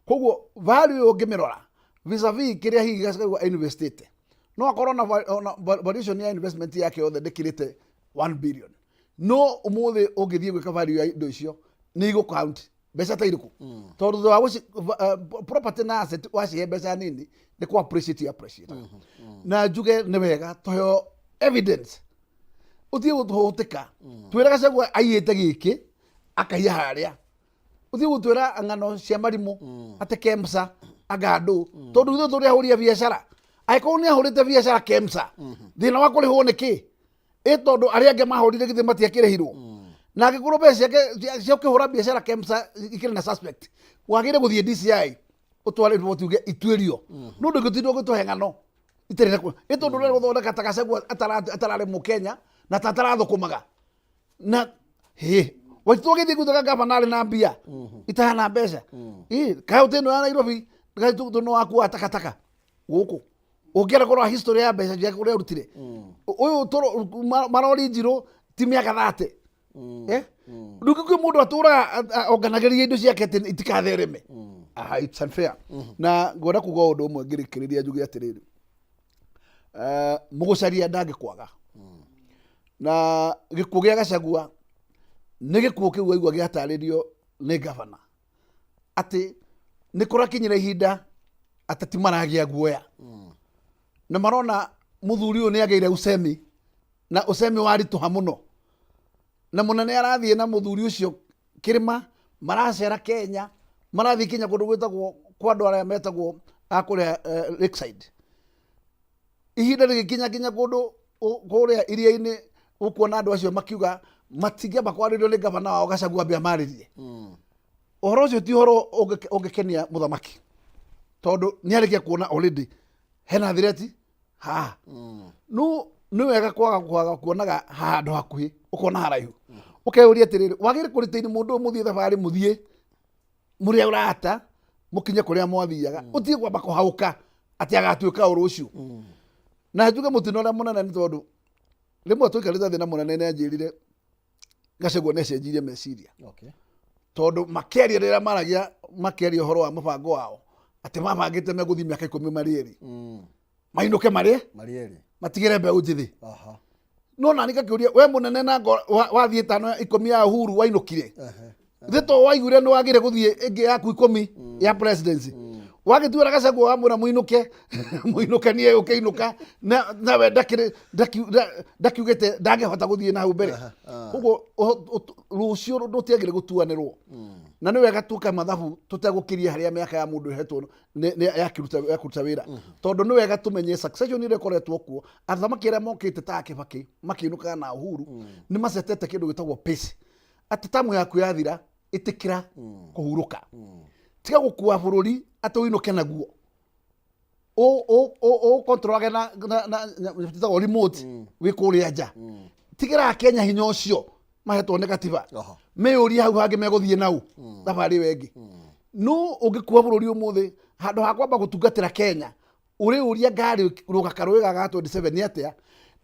Koguo value ĩyo ũngĩmĩrora vis-a-vis kĩrĩa hihi Gachagua investĩte, no akorwo na ona valuation ya investment yake yothe ndĩkĩrĩte 1 billion, no ũmũthĩ ũngĩthiĩ gwĩka value ya indo icio nĩ igũ count mbeca ta irĩkũ, tondũ thutha wa property na asset wacihe mbeca nini nĩ kũ appreciate appreciate. Na njuge nĩ wega tũheo evidence, ũtige gũtũhũtĩka twĩra Gachagua aiyĩte gĩkĩ akaiya harĩa, ũtige gũtwĩra ng'ano cia marimũ atĩ Kemsa anga ndũ, tondũ ithuĩ tũrĩ ahũri a biacara. Angĩkorwo nĩ ahũrĩte biacara Kemsa, thĩna wa kũrĩhwo nĩ kĩ? Ĩ tondũ arĩa angĩ mahũrire githĩ matiakĩrĩhirwo? Na angĩkorwo mbeca ciake cia kũhũra biacara Kemsa ikĩrĩ na suspect, wagĩrĩire gũthiĩ DCI ũtware riboti uge ituĩrio, no ndũngĩtinda ũgĩtũhe ng'ano. Itarĩ na ĩ tondũ ũrenda gũthondeka ta Gachagua atararĩ mũkenya na ta atarathũkũmaga na hĩ Waititu agĩthiĩ gũtuĩka gavana arĩ na mbia itahana mbeca. Ĩ kaũntĩ ĩno ya Nairobi tondũ nĩ wakuaga takataka gũkũ, ũngĩenda kũrora history ya mbeca ciake kũrĩa arutire, ũyũ marori njirũ ti mĩaka 30. Eh? Rĩu kwĩ mũndũ atũraga onganagĩria indo ciake atĩ itikathereme. Ah, it's unfair. Na ngwenda kuga ũndũ ũmwe ngĩrĩkĩrĩria, njuge atĩrĩrĩ, mũgũcaria ndangĩkwaga. Na gĩkuũ gĩa Gachagua nĩ gĩkuũ kĩu waigua gĩatarĩrio nĩ gavana atĩ nĩ kũrakinyĩra ihinda ateti maragĩa guoya na marona mũthuri ũyũ nĩ agĩire usemi na usemi waritũha mũno, na mũnene arathiĩ na mũthuri ũcio kĩrĩma, maracera Kenya, marathiĩ kinya kũndũ gwĩtagwo kwa andũ arĩa metagwo a kũrĩa Lakeside. Ihinda rĩgĩkinya kinya kũndũ kũrĩa iria-inĩ, ũkuona andũ acio makiuga matingĩamba kwarĩrio nĩ gavana wao Gachagua ambe amarĩrie. Ũhoro ũcio ti ũhoro ũngĩkenia mũthamaki, tondũ nĩ arĩkia kuona already hena threat haha. No nĩ wega kwaga kuonaga handũ hakuhĩ, ũkona haraihu, ũkeyũria atĩrĩrĩ, wagĩrĩire kũrĩtĩini mũndũ ũyũ, mũthiĩ thabarĩ, mũthiĩ mũrĩ ũrata, mũkinye kũrĩa mwathiaga, ũtige kwamba kũhaũka atĩ agatuĩka ũrũ ũcio. Na njuge mũtino ũrĩa mũnene nĩ tondũ rĩmwe tũikarĩte thĩ na mũnene nĩ anjĩrire Gachagua nĩ acenjirie meciria, tondũ makĩaria rĩrĩa maragia, makĩaria ũhoro wa mũbango wao atĩ mabangĩte megũthiĩ mĩaka 10 marĩ erĩ, mainũke marĩ marĩ erĩ, matigĩre mbeũ njĩthĩ. No nani ngakĩũria, we mũnene na wathiĩ 5 10 ya Uhuru wainũkire thĩ, to waiguire nĩ wagĩre gũthiĩ ĩngĩ yaku 10 ya presidency, wagĩtuĩra Gachagua wamwĩra mũinũke, mũinũke, niĩ ũkĩinũka nawe ndakĩrĩ ndakiugĩte ndangĩhota gũthiĩ na hau mbere. Koguo rũciũ rũtiagĩrĩ gũtuanĩrwo, na nĩ wega tuke mathabu tũtegũkĩria harĩa mĩaka ya mũndũ ĩhetwo ya kũruta wĩra, tondũ nĩ wega tũmenye succession ĩrĩa ĩkoretwo kuo. Athamaki arĩa mokĩte ta Kibaki makĩinũkaga na Uhuru nĩ macetete kĩndũ gĩtagwo pace, atĩ tamu yaku yathira, ĩtĩkĩra kũhurũka, tiga gũkua bũrũri atĩ ũinũke naguo ũkontrolage na ĩtagwo remote wĩ kũrĩa nja. Tigĩra Kenya hinya ũcio mahetwo nĩ gatiba, meyũrie hau hangĩ megũthiĩ nau thabarĩ ĩyo ĩngĩ. No ũngĩkua bũrũri ũmũthĩ, handũ ha kwamba gũtungatĩra Kenya, ũrĩũria ngari rũga karũĩ ga 27 nĩ atĩa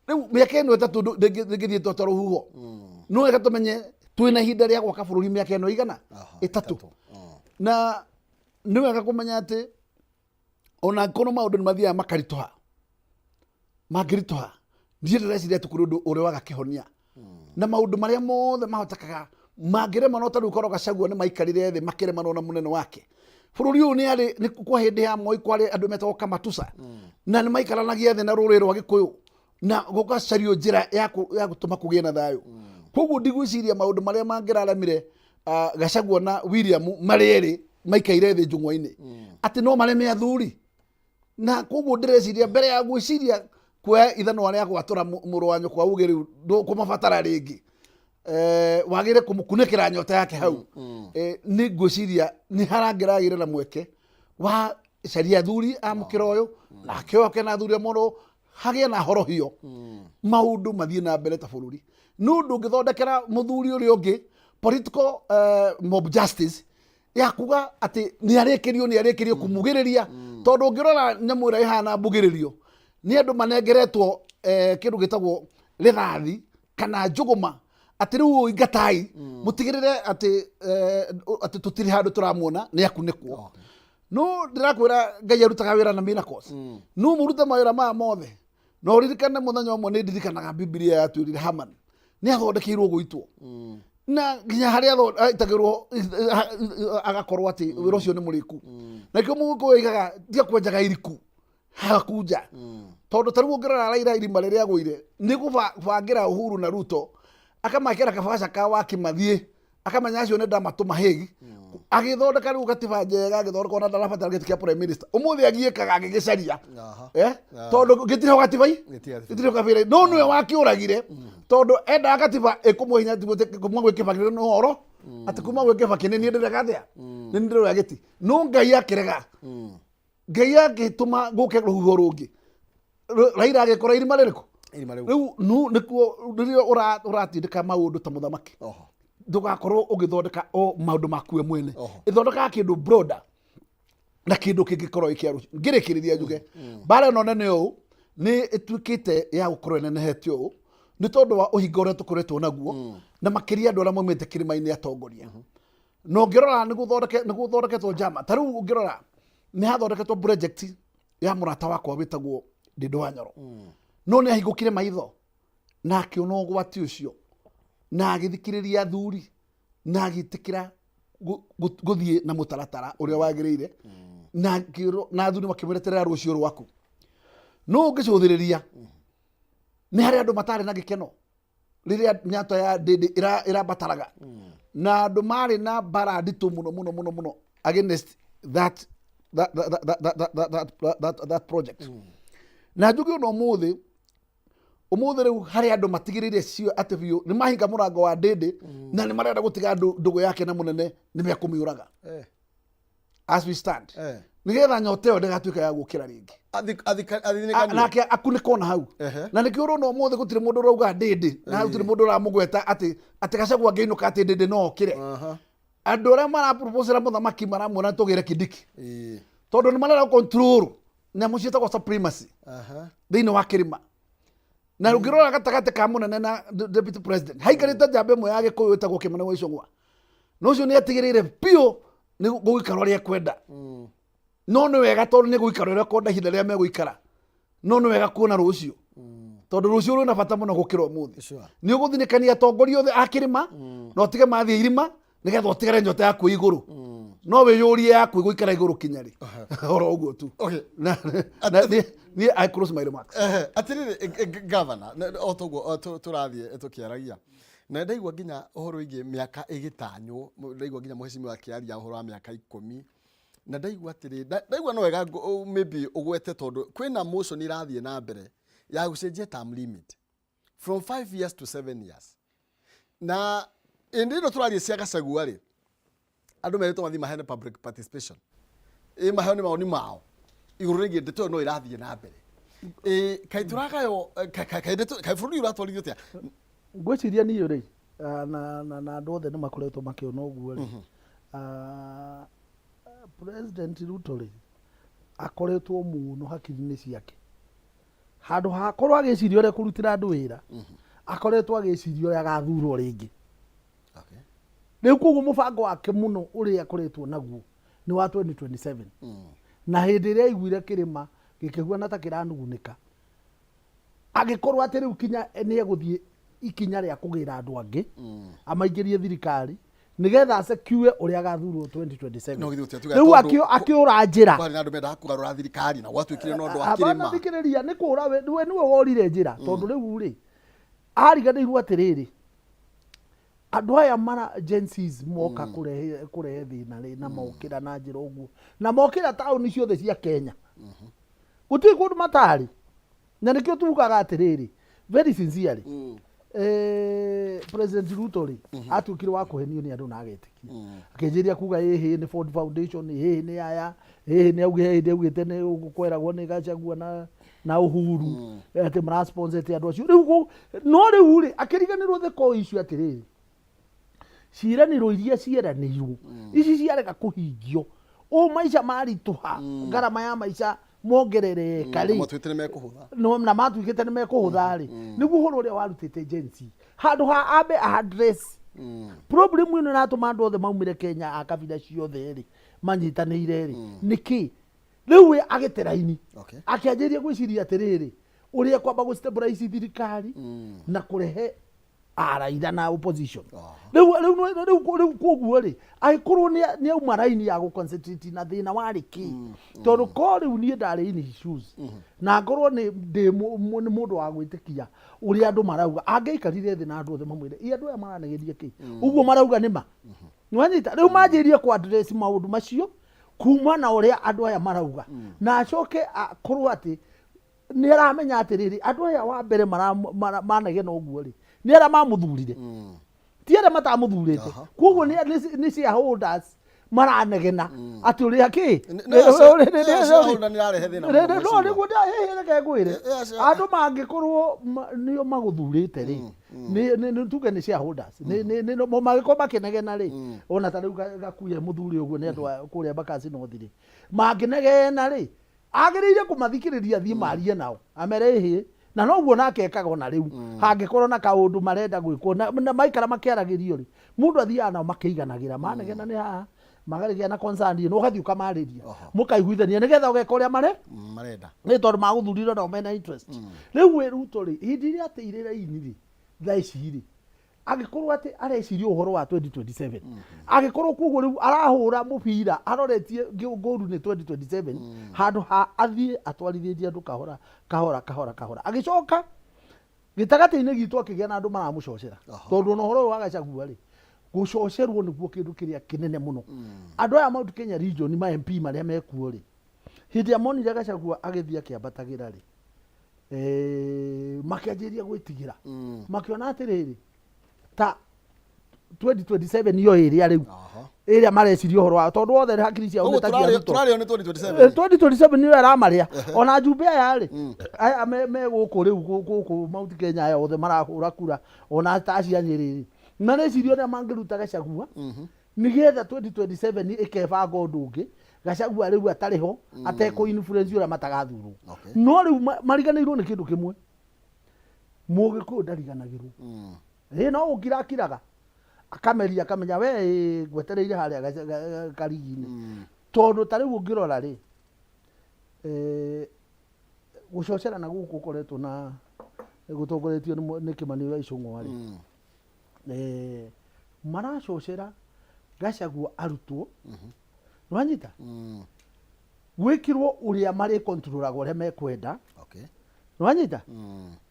rĩu mĩaka ĩno 3 ndĩngĩthiĩ ta rũhuho. No wega tũmenye twĩna ihinda rĩa gwaka bũrũri mĩaka ĩno igana 3. Na nĩ wega kũmenya atĩ ona angĩkorwo maũndũ nĩ mathiaga makaritũha, mangĩritũha, niĩ ndĩreciria atĩ kũrĩ ũndũ ũrĩ waga kĩhonia na maũndũ marĩa mothe mahotekaga mangĩrema. No ta rĩu korwo Gachagua nĩ maikarire thĩ makĩremanwo na mũnene wake bũrũri ũyũ, nĩ arĩ nĩ kwa hĩndĩ ya Moi kwarĩ andũ metagwo Kamatusa, na nĩ maikaranagia thĩ na rũrĩrĩ rwa Gĩkũyũ na gũgacario njĩra ya gũtũma kũgĩe na thayũ. Koguo ndigwĩciria maũndũ marĩa mangĩraremire Gachagua na William marĩ erĩ maikaire thĩ njũng'wa-inĩ atĩ no mareme athuri. Na koguo ndĩreciria mbere ya gwĩciria kuoya ithanwa rĩa gwatũra mũrũ wa nyũkwa uge rĩu ndũkũmabatara rĩngĩ, wagĩrĩire kũmũkunĩkĩra nyota yake hau. Nĩ ngwĩciria nĩ harangĩragĩire na mweke wa caria athuri a mũkĩra ũyũ nake oke na athuri a mũrũ hagĩe na horohio, maũndũ mathiĩ na mbere ta bũrũri. Nĩ ũndũ ũngĩthondekera mũthuri ũrĩa ũngĩ political mob justice ya kuga atĩ nĩ arĩkĩrio, nĩ arĩkĩrio kũmugĩrĩria, tondũ ũngĩrora nyamũ ĩrĩa ĩhana mbugĩrĩrio nĩ andũ manengeretwo kĩndũ gĩtagwo rĩthathi kana njũgũma atĩ rĩu ũyũ ingatai, mũtigĩrĩre atĩ tũtirĩ handũ tũramuona nĩ akunĩkwo. No ndĩrakwĩra Ngai arutaga wĩra na miracles. No mũrute mawĩra maya mothe, no ũririkane mũthenya ũmwe nĩ ndirikanaga Bibilia yatwĩrire Haman nĩ athondekeirwo gũitwo na nginya harĩa aitagĩrwo agakorwo atĩ wĩra ũcio nĩ mũrĩku. Na kĩo mũgĩkũyũ oigaga tiga kwenjaga iriku hakunja, tondũ ta rĩu ũngĩrora Raila, irima rĩrĩa agũire nĩ gũbangĩra Uhuru na Ruto, akamakĩra kabaca ka waki mathiĩ, akamenya acio nĩ ndamatũma Hague. Agĩthondeka rĩu gatiba njega, agĩthondeka ona ndarabatara gĩtĩ kĩa prime minister ũmũthĩ, agiĩkaga agĩgĩcaria. Tondũ gĩtirĩ ho gatibai. Gĩtirĩ gatiba. Gĩtirĩ ho kabĩra, no nĩwe wakĩũragire, tondũ endaga gatiba ĩkũmwe hinya kuma gwĩ Kĩbakĩ nĩ ũhoro atĩ kuma gwĩ Kĩbakĩ nĩ niĩ ndĩrega atĩa, nĩ niĩ ndĩroya gĩti. No Ngai akĩrega, Ngai agĩtũma gũke rũhuho rũngĩ. Raila agĩkora irima rĩrĩkũ? Irima rĩu. Rĩu nu nĩkuo rĩrĩa ũratindĩka maũndũ ta mũthamaki, ndũgakorwo ũgĩthondeka o maũndũ maku we mwene. Ĩthondekaga kĩndũ broader na kĩndũ kĩngĩkorwo gĩ kĩa rũciũ. Ngĩrĩkĩrĩria njuge, mbara ĩno nene ũũ nĩ ĩtuĩkĩte ya gũkorwo ĩnenehete ũũ nĩ tondũ wa ũhinga ũrĩa tũkoretwo naguo, na makĩria andũ arĩa maumĩte kĩrĩma-inĩ atongoria. Na ũngĩrora nĩ gũthondeketwo njama. Ta rĩu ũngĩrora nĩ hathondeketwo project ya mũrata wakwa wĩtagwo Ndĩndũ wa Nyoro, no nĩ ahingũkire maitho na akĩona ũgwati ũcio na agĩthikĩrĩria athuri na agĩtĩkĩra gũthiĩ na mũtaratara ũrĩa wagĩrĩire, na akĩrwo- na athuri makĩmweterera rũciũ rwaku. No ũngĩcũthĩrĩria nĩ harĩ andũ matarĩ na gĩkeno rĩrĩa nyato ya Ndĩndĩ ĩrambataraga, na andũ marĩ na mbara nditũ mũno mũno mũno mũno against that project. Na njuge ona ũmũthĩ, ũmũthĩ rĩu harĩ andũ matigĩrĩire cio atĩ biũ nĩ mahinga mũrango wa Ndĩndĩ na nĩ marenda gũtiga ndũgũ yake na mũnene nĩ mekũmĩũraga as we stand, nĩgetha nyota ĩyo ndĩgatuĩka ya gũkĩra rĩngĩ. Athinĩkanio. Nake akunĩkwo na hau. Na nĩkĩo ũrona ũmũthĩ gũtirĩ mũndũ ũrauga Ndĩndĩ na gũtirĩ mũndũ ũramũgweta atĩ Gachagua angĩinũka atĩ Ndĩndĩ no okĩre. Andũ arĩa maraproposera mũthamaki maramwĩra tũgĩre Kindiki, tondũ nĩ marenda control nyamũ ciĩtagwo supremacy thĩinĩ wa kĩrĩma. Na ũngĩrora gatagatĩ ka mũnene na deputy president haikarĩte njamba ĩmwe ya Gĩkũyũ ĩtagwo Kĩmani wa Icũng'wa, na ũcio nĩ atigĩrĩire biũ nĩ gũgũikara ũrĩa ekwenda. No nĩ wega tondũ nĩ gũikara ũrĩa ekwenda ihinda rĩrĩa megũikara, no nĩ wega kuona rũciũ, tondũ rũciũ rwĩna bata mũno gũkĩra ũmũthĩ. Nĩ ũgũthinĩkania atongoria othe a kĩrĩma na ũtige mathiĩ irima nĩgetha ũtigare nyota yaku igũrũ, no wĩyũrie yaku ĩgũikara igũrũ kinya rĩ. Oro ũguo tu. Na niĩ I close my remarks. Atĩrĩrĩ, governor, o toguo tũrathiĩ tũkĩaragia na ndaigua nginya ũhoro wĩgiĩ mĩaka ĩgĩtanywo, ndaigua nginya mũhecimiwa akĩaria ũhoro wa mĩaka 10, na ndaigua atĩrĩ, ndaigua no wega maybe ũgwete, tondũ kwĩna motion irathiĩ na mbere ya gũcenjia term limit from 5 years to 7 years. Na ĩndĩ ĩno tũraria cia Gachagua rĩ, andũ merĩtwo mathiĩ maheane public participation, ĩ maheo nĩ mawoni mao igũrũ rĩgiĩ ndeto ĩyo no ĩrathiĩ na mbere. Ĩ kaĩ tũragaywo, kaĩ kaĩ bũrũri ũyũ ũratwarithio atĩa? Ngwĩciria niĩ rĩ, na andũ othe nĩ makoretwo makĩona ũguo rĩ, President Ruto rĩ, akoretwo mũno hakiri-inĩ ciake, handũ ha akorwo agĩciria ũrĩa kũrutĩra andũ wĩra, akoretwo agĩciria ũrĩa agathurwo rĩngĩ. Rĩu koguo mũbango wake mũno ũrĩa akoretwo naguo nĩ wa 2027, na hĩndĩ ĩrĩa aiguire kĩrĩma gĩkĩhuana ta kĩranugunĩka, agĩkorwo atĩ rĩu kinya nĩ egũthiĩ ikinya rĩa kũgĩra andũ angĩ amaingĩrie thirikari nĩgetha secure ũrĩa agathurwo 2027. No githĩ gũtiatuĩka Rĩu tondũ akĩũra njĩra. Kwarĩ na andũ mendaga kũgarũra thirikari na gwatuĩkire no ũndũ wa Hapana, kĩrĩma. Thikĩrĩria, nĩ kũra we nĩwe worire njĩra, tondũ rĩu rĩ ariganĩirwo atĩrĩrĩ, andũ aya mara Gen Zs moka kũrehe thĩna rĩ, na mokĩra na njĩra ũguo na mokĩra taũni ciothe cia Kenya, gũtirĩ kũndũ matarĩ. Na nĩkĩo tugaga atĩrĩrĩ, very sincerely, President Ruto rĩ, atuĩkire wa kũhenio nĩ andũ na agetĩkia, akĩnjĩria kuga ĩhĩ nĩ Ford Foundation, ĩhĩ nĩ aya, ĩhĩ nĩ auge hĩndĩ augĩte nĩ kweragwo nĩ Gachagua na Uhuru atĩ marasponsete andũ acio. Rĩu no rĩu rĩ, akĩriganĩrwo the core issue atĩrĩrĩ, ciĩranĩro iria cieranĩirwo ici ciarega kũhingio, ũ maica maritũha, ngarama ya maica mongerereka rĩ. Matuĩte nĩ mekũhũtha. No, na matuĩkĩte nĩ mekũhũtha rĩ, nĩguo ũhoro ũrĩa warutĩte Gen Z handũ ha ambe address problem ĩno ĩratũma andũ othe maumĩre Kenya a kabira ciothe rĩ manyitanĩire rĩ, nĩkĩ rĩu we agĩte raini, akĩanjĩrĩria gwĩciria atĩrĩrĩ, ũrĩa kwamba gũ stabilize thirikari na kũrehe araira na opposition. Rĩu koguo rĩ, angĩkorwo nĩ auma raini ya gũ-concentrate na thĩna warĩ kĩ, tondũ ko rĩu niĩ ndarĩ in his shoes na ngorwo nĩ ndĩ nĩ mũndũ wa gwĩtĩkia ũrĩa andũ marauga, angĩaikarire thĩ na andũ othe mamwĩre, ĩ andũ aya maranegeria kĩ ũguo marauga nĩ ma nĩwanyita. Rĩu manjĩrĩrie kũ address maũndũ macio kuma na ũrĩa andũ aya marauga, na acoke akorwo atĩ nĩ aramenya atĩrĩrĩ, andũ aya wa mbere manegena ũguo rĩ, nĩ arĩa mamũthurire, ti arĩa matamũthurĩte. Koguo nĩ shareholders. Maranegena atĩ ũrĩa kĩ. No shareholder nĩ ĩrarehe thĩna mũno, No mheshimiwa. nĩguo reke ngwĩre, andũ mangĩkorwo nĩo magũthurĩte rĩ, nĩ tuge nĩ shareholders, mangĩkorwo makĩnegena rĩ, ona ta rĩu Gakuya mũthuri ũguo nĩ andũ a kũrĩa Embakasi North rĩ, mangĩnegena rĩ, agĩrĩire kũmathikĩrĩria, athiĩ marie nao, amere ĩhĩ, na noguo nake ekaga ona rĩu. Hangĩkorwo na kaũndũ marenda gwĩkwo na maikara makĩaragĩrio rĩ, mũndũ athiaga nao makĩiganagĩra, manegena nĩ haha magarĩgĩa na concern ĩno, ũgathiĩ ũkamarĩria, mũkaiguithania nĩgetha ũgeka ũrĩa mare Marenda. Nĩ tondũ magũthurire nao mena interest. Rĩu wĩ Ruto rĩ, hĩndĩ ĩrĩa ateire raini rĩ, thaa ici rĩ, angĩkorwo atĩ areciria ũhoro wa 2027, angĩkorwo koguo rĩu arahũra mũbira aroretie ngũru nĩ 2027, handũ ha athiĩ atwarithĩtie andũ kahora kahora kahora kahora, agĩcoka gĩtagatĩ-inĩ gitũ akĩgĩa na andũ maramũcocera. Tondũ ona ũhoro ũyũ wa Gachagua rĩ, gũcocerwo nĩguo kĩndũ kĩrĩa kĩnene mũno. Andũ aya Mount Kenya region, ma MP marĩa mekuo rĩ, hĩndĩ ĩrĩa monire Gachagua agĩthiĩ akĩambatagĩra rĩ, makĩanjĩrĩria gwĩtigĩra, makĩona atĩrĩrĩ, ta 2027 iyo ĩrĩa rĩu ĩrĩa mareciria ũhoro wa, tondũ othe hakiri ciao Koguo nĩ ta cia tũrarĩo Ruto. Tũrarĩo nĩ 2027. 2027 nĩyo ĩramarĩa. Ona njumbe aya rĩ, aya me gũkũ rĩu gũkũ Mount Kenya, aya othe marahũra kura, ona ta acia Nyĩrĩ rĩ, mareciria ũrĩa mangĩruta Gachagua nĩgetha 2027 ĩkebanga ũndũ ũngĩ, Gachagua rĩu atarĩ ho, atekũ influence ũrĩa matagathurwo. No rĩu mariganĩirwo nĩ kĩndũ kĩmwe, Mũgĩkũyũ ndariganagĩrwo. Ĩ no gũkirakiraga akameria, akamenya we ĩ, ngwetereire harĩa karigi-inĩ. Tondũ ta rĩu ũngĩrora rĩ, gũcocerana gũkũ gũkoretwo na gũtongoretio nĩ Kĩmani wa Ichung'wa rĩ, maracocera Gachagua arutwo, nĩwanyita, gwĩkĩrwo ũrĩa marĩ controlaga ũrĩa mekwenda. Nĩwanyita?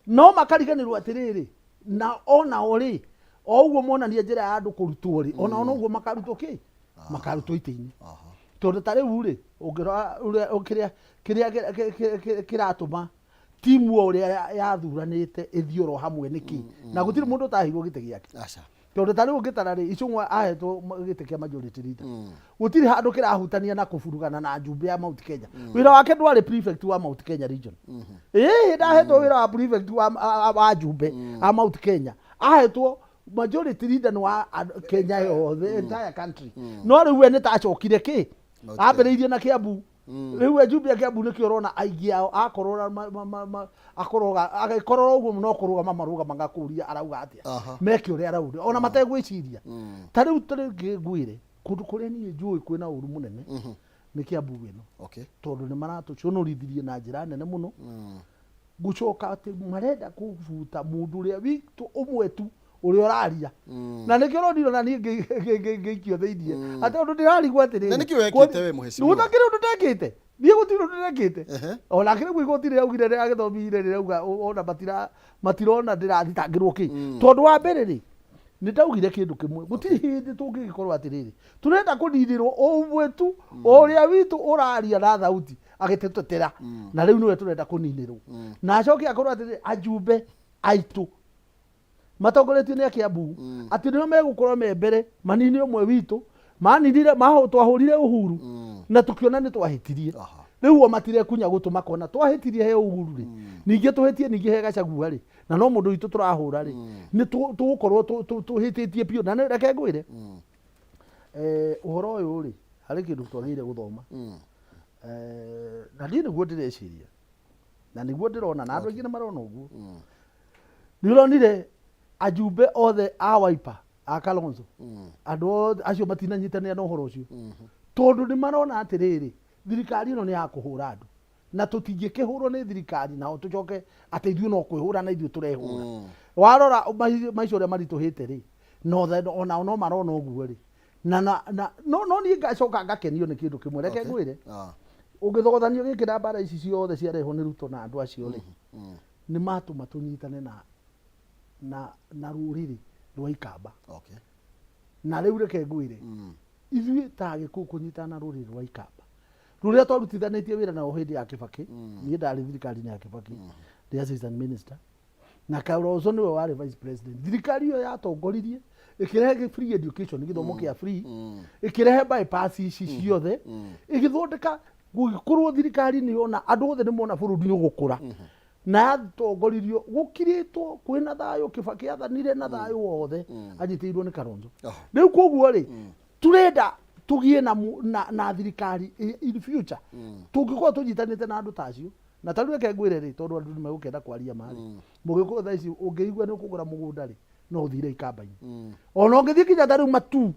No makariganĩrwo atĩrĩrĩ, na onao rĩ, o ũguo monania njĩra ya andũ kũrutwo rĩ, onao noguo makarutwo kĩ, makarutwo itĩ-inĩ. Tondũ ta rĩu rĩ, ũngĩrora ũrĩa kĩrĩa kĩrĩa kĩratũma timu o ũrĩa yathuranĩte ĩthiĩ oro hamwe nĩkĩ, na gũtirĩ mũndũ ũtaheirwo gĩtĩ gĩake. Aca. Tondũ ta rĩu ũngĩtara rĩ, Ichung'wa ahetwo gĩtĩ kĩa majority leader, gũtirĩ handũ kĩrahutania na kũburugana na njumbe ya Mount Kenya. Wĩra wake ndwarĩ prefect wa Mount Kenya region. Ĩĩ, ndahetwo wĩra wa prefect wa njumbe a Mount Kenya, ahetwo majority leader nĩ wa Kenya yothe, entire country. No rĩu we nĩ tacokire kĩ Mount Kenya. Ambĩrĩirie na Kiambu. Rĩu we njumbe ya Kiambu nĩkĩo ũrona aingĩ ao akorora akoroga agĩkorora ũguo, no kũrũgama marũgamaga kũria arauga atĩa. Meke ũrĩa arauga ona mategwĩciria. Ta rĩu tarĩngĩ ngwĩre kũndũ kũrĩa niĩ njũĩ kwĩna ũru mũnene nĩ Kiambu ĩno. Tondũ nĩ maratũconorithirie na njĩra nene mũno, gũcoka atĩ marenda kũbuta mũndũ ũrĩa witũ ũmwe tu ũrĩa ũraria, na nĩkĩo ũronire ona niĩ ngĩikio thĩiniĩ, atĩ ũndũ ndĩrarigwo atĩrĩrĩ. Na nĩkĩ wekĩte we, mheshimiwa? Gũtakĩrĩ ũndũ ndekĩte niĩ, gũtirĩ ũndũ ndekĩte. Ona kĩrĩ igoti rĩraugire, rĩragĩthomire, rĩrauga ona matirona ndĩrathitangĩrwo kĩ, tondũ wa mbere rĩ, nĩ ndaugire kĩndũ kĩmwe, gũtirĩ hĩndĩ tũngĩgĩkorwo atĩrĩrĩ, tũrenda kũninĩrwo ũmwe tu ũrĩa witũ ũraria na thauti agĩtũtetera, na rĩu nĩwe tũrenda kũninĩrwo, na acoke akorwo atĩrĩrĩ, ajumbe aitũ matongoretio nĩ Akiambu atĩ nĩo megũkorwo me mbere manine ũmwe witũ. Maninire twahũrire Uhuru na tũkĩona nĩ twahĩtirie. Rĩu o matirekunya gũtũ, makona twahĩtirie he Uhuru rĩ, ningĩ tũhĩtie ningĩ he Gachagua rĩ, na no mũndũ witũ tũrahũra rĩ, nĩ tũgũkorwo tũhĩtĩtie biũ. Na reke ngwĩre, ũhoro ũyũ rĩ, harĩ kĩndũ twagĩrĩire gũthoma. Na niĩ nĩguo ndĩreciria na nĩguo ndĩrona na andũ aingĩ nĩ marona ũguo. Nĩ ũronire ajumbe othe a Wiper a Kalonzo, andũ othe acio matinanyitanĩra na ũhoro ũcio, tondũ nĩ marona atĩrĩrĩ, thirikari ĩno nĩ ya kũhũra andũ, na tũtingĩkĩhũrwo nĩ thirikari nao tũcoke atĩ ithuĩ no kwĩhũra na ithuĩ tũrehũra. Warora maica ũrĩa maritũhĩte rĩ, na onao no marona ũguo rĩ, na no niĩ ngacoka ngakenio nĩ kĩndũ kĩmwe, reke ngwĩre. Ũngĩthogothanio gĩkĩ na mbara ici ciothe ciarehwo nĩ Ruto na andũ acio rĩ, nĩ matũma tũnyitane na rũrĩrĩ rwa Ikamba. Na rĩu reke ngwĩre, ithuĩ ta Agĩkũyũ kũnyitana na rũrĩrĩ rwa Ikamba rũrĩa twarutithanĩtie wĩra nao hĩndĩ ya Kĩbakĩ, niĩ ndarĩ thirikari-inĩ ya Kĩbakĩ, ndĩ assistant minister, na Kalonzo nĩwe warĩ vice president. Thirikari ĩyo yatongoririe Ĩkĩrehe free education, gĩthomo kĩa free, ĩkĩrehe bypass ici ciothe, ĩgĩthondeka gũgĩkorwo thirikari nĩ yona andũ othe nĩ mona bũrũri nĩ ũgũkũra. Na yatongoririo gũkirĩtwo kwĩna thayũ, Kibaki athanire na thayũ wothe anyitĩrĩirwo nĩ Kalonzo. Rĩu koguo rĩ, turenda tũgĩe na, mu- na, na thirikari in future tũngĩkorwo tũnyitanĩte na andũ ta acio. Na ta rĩu reke ngwĩre rĩ, tondũ andũ nĩ megũkĩenda kwaria ma rĩ, mũgĩkũyũ thaa ici ũngĩigua nĩ ũkũgũra mũgũnda rĩ, no ũthire ikamba-inĩ, ona ũngĩthiĩ kinya ta rĩu Matu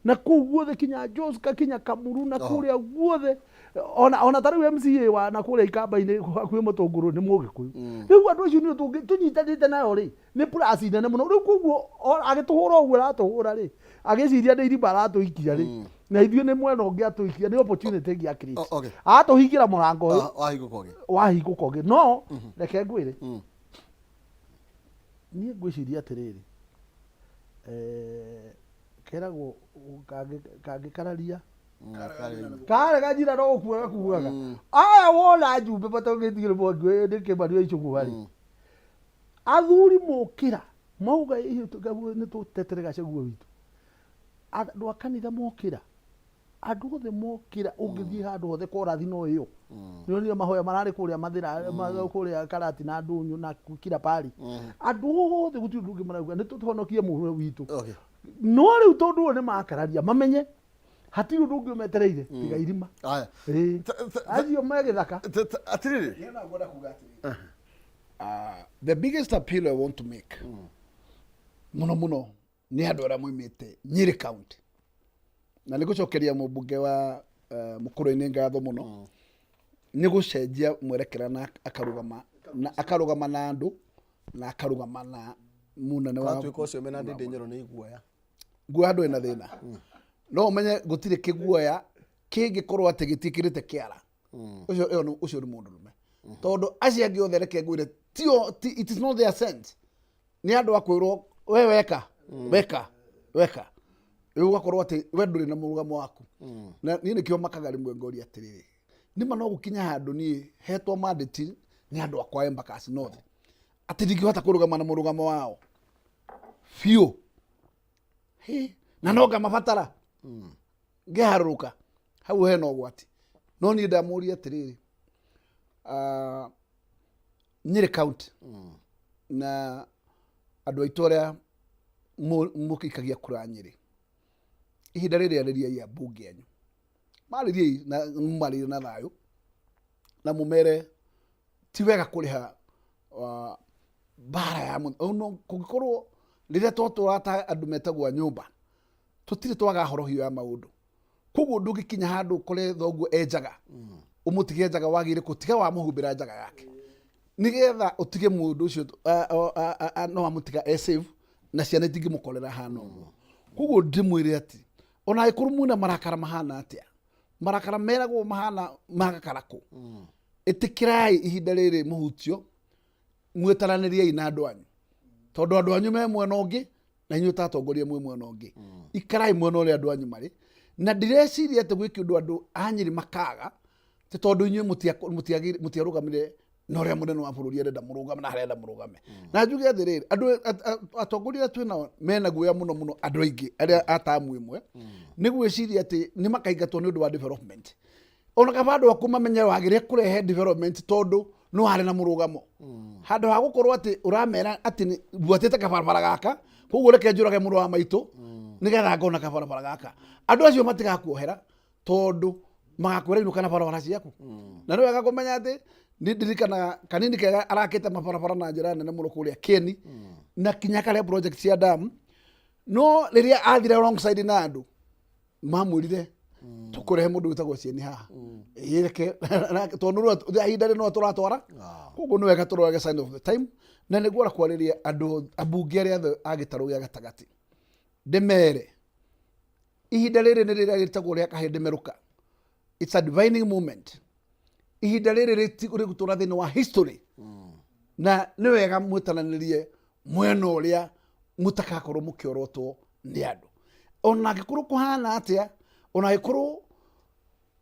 na kũu guothe, kinya Joska, kinya Kamuru na kũrĩa guothe, ona ta rĩu MCA wa na kũrĩa ikamba-inĩ hakuhĩ Mũtũngũrũ nĩ Mũgĩkũyũ. Rĩu andũ acio nĩ tũnyitanĩte nayo rĩ, nĩ plus nene mũno. Rĩu koguo agĩtũhũra ũguo aratũhũra rĩ, agĩciria nĩ irima aratũikia rĩ, na ithuĩ nĩ mwena ũngĩ atũikia, nĩ opportunity ĩngĩ a create. Atũhingĩra mũrango ũyũ, Wahingũka ũngĩ. Wahingũka ũngĩ. No reke ngwĩre, niĩ ngwĩciria atĩrĩrĩ, keragwo kangĩkararia karega njira no gũkua gakuaga. Aya wona njumbe matongĩtigĩre mwangi nĩ Kĩmani wa Icũgwa rĩ, athuri mokĩra mauga nĩ tũtetere Gachagua witũ, andũ a kanitha mokĩra, andũ othe mokĩra. Ũngĩthiĩ handũ hothe korathi no ĩyo nĩonire mahoya mararĩ kũrĩa Mathĩra, kũrĩa Karati na Ndũnyũ na kila pari, andũ othe gũtirĩ ũndũ ũngĩ marauga, nĩ tũhonokie mũhuro witũ. No rĩu tondũ ũyũ nĩ makararia, mamenye hatirĩ ũndũ ũngĩ ũmetereire tiga irima. Aya. Ĩĩ. Acio me gĩthaka. Atĩrĩrĩ. Niĩ no ngwenda kuga atĩrĩrĩ. Ah, the biggest appeal I want to make mũno mũno nĩ andũ arĩa moimĩte Nyĩrĩ County, na nĩ gũcokeria mũmbunge wa Mũkũrwe-inĩ ngatho mũno nĩ gũcenjia mwerekera na akarũgama na andũ na akarũgama na mũnene wa Watuĩka ũcio mena Ndĩndĩ Nyoro nĩ iguoya. Guoya ndũrĩ na thĩna, no ũmenye gũtirĩ kĩguoya kĩngĩkorwo atĩ gĩtiĩkĩrĩte kĩara. Ũcio ĩyo ũcio nĩ mũndũrũme, tondũ acio angĩ othe, reke ngwĩre, tio it is not their sense. Nĩ andũ a kwĩrwo we weka weka weka, rĩu ũgakorwo atĩ we ndũrĩ na mũrũgamo waku. Na niĩ nĩkĩo makaga rĩmwe ngoria atĩrĩrĩ, nĩma no gũkinya handũ niĩ hetwo mandate nĩ andũ akwa Embakasi North atĩ ndingĩhota kũrũgama na mũrũgamo wao biũ? Hĩ, na no ngamabatara ngĩharũrũka hau hena ũgwati. No niĩ ndamũria atĩrĩrĩ, Nyĩrĩ County na andũ aitũ arĩa mũgĩikagia kura Nyĩrĩ, ihinda rĩrĩ arĩriai ambunge anyu, marĩriei na mũmarĩrie na thayũ na mũmere ti wega kũrĩha mbara ya no kũngĩkorwo rĩrĩa twatũra ta andũ metagwo a nyũmba, tũtirĩ twaga horohio ya maũndũ. Koguo ndũngĩkinya handũ ũkore thoguo e njaga ũmũtige njaga, wagĩrĩire kũtiga wamũhumbĩra njaga yake nĩgetha ũtige mũndũ ũcio no amũtiga e safe na ciana itingĩmũkorera hana ũguo. Koguo ndĩmwĩre atĩ ona angĩkorwo mwĩna marakara mahana atĩa, marakara meragwo mahana magakarakũ, ĩtĩkĩrai ihinda rĩrĩ mũhutio, mwĩtaranĩriei na andũ anyu, tondũ andũ anyu me mwena ũngĩ na inyuĩ ta atongoria mwĩ mwena ũngĩ. Ikarai mwena ũrĩa andũ anyu marĩ, na ndireciria atĩ gwĩ kĩndũ andũ a Nyĩrĩ makaga ti tondũ inyuĩ mũtiarũgamire na ũrĩa mũnene wa bũrũri arenda mũrũgame na harĩa arenda mũrũgame. Na njuge atĩrĩrĩ, andũ atongoria arĩa twĩ nao mena guoya mũno mũno, andũ aingĩ arĩa a tamu ĩmwe nĩ gwĩciria atĩ nĩ makaingatwo nĩ ũndũ wa development. Ona kaba andũ aku mamenye wagĩrĩire kũrehe development tondũ no harĩ na mũrũgamo, handũ ha gũkorwo atĩ ũramera atĩ buatĩte kabarabara gaka, koguo reke njũrage mũrũ wa maitũ nĩgetha ngona kabarabara gaka. Andũ acio matigakuohera tondũ magakwĩra inũka na barabara ciaku. Na nĩ wega kũmenya atĩ nĩ ndirikanaga kanini kega arakĩte mabarabara na njĩra nene mũno kũrĩa Keni na kinya karĩa project cia dam, no rĩrĩa athire wrong side na andũ mamwĩrire tũkũrehe mũndũ wĩtagwo Cieni haha. Ĩĩ, reke tondũ ihinda rĩ no tũratwara. Koguo nĩ wega tũrorage sign of the time, na nĩguo kwarĩria andũ ambunge arĩa othe a gĩtarũ gĩa gatagatĩ, ndĩmere ihinda rĩrĩ nĩ rĩrĩa rĩtagwo rĩa kahĩndĩ merũka. It's a divining moment. Ihinda rĩrĩ rĩgũtũra thĩinĩ wa history, na nĩ wega mwĩtananĩrie mwena ũrĩa mũtakakorwo mũkĩorotwo nĩ andũ, ona angĩkorwo kũhana atĩa, ona angĩkorwo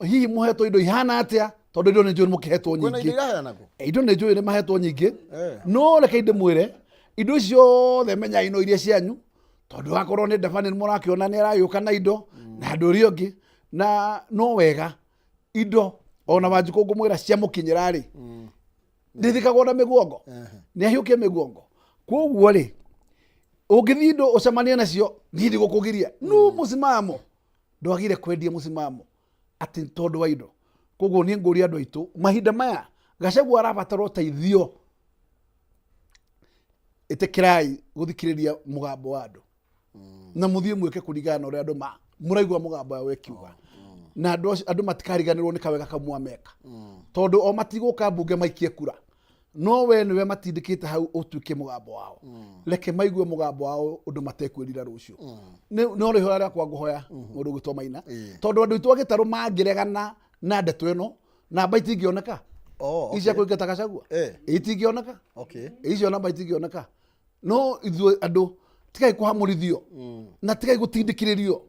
hihi mũhetwo indo ihana atĩa, tondũ indo nĩ njũĩ mũkĩhetwo Kwĩna indo nyingĩ. iraheanagwo. Indo nĩ njũĩ nĩ mahetwo nyingĩ. Eh. No reke ndĩmwĩre, indo ici ciothe menyai no iria cianyu. Tondũ akorwo nĩ ndabani nĩ mũrakĩona nĩ aragĩũka na indo na andũ ũrĩa ũngĩ na no wega indo ona Wanjikũ ngũmwĩra ciamũkinyĩra rĩ, ndĩthikagwo na mĩguongo, nĩ ahiũkie mĩguongo. Koguo rĩ, ũngĩthiĩ indo ũcemanie nacio, niĩ ndigũkũgiria no mũsimamo ndwagire kwendia mũsimamo atĩ tondũ wa indo. Koguo niĩ ngũria andũ aitũ mahinda maya Gachagua arabatara ũteithio, ĩtĩkĩrai gũthikĩrĩria mũgambo wa andũ na mũthiĩ mwĩke kũringana na ũrĩa andũ ma mũraigua mũgambo wao ĩkiuga, na andũ acio- andũ matikariganĩrwo nĩ kawega kau mwameka, tondũ o matigũka mbunge maikie kura, no we nĩwe matindĩkĩte hau ũtuĩke mũgambo wao. Reke maigue mũgambo wao ũndũ matekwĩrira rũciũ. No rĩhoya rĩakwa ngũhoya mũndũ ũgwĩtwo Maina, tondũ andũ aitũ a gĩtarũ mangĩregana na ndeto ĩno, namba itingĩoneka. Oh, okay. Ici cia kũingata Gachagua itingĩoneka. Icio namba itingĩoneka. No ithuĩ andũ tigai kũhamũrithio na tigai gũtindĩkĩrĩrio.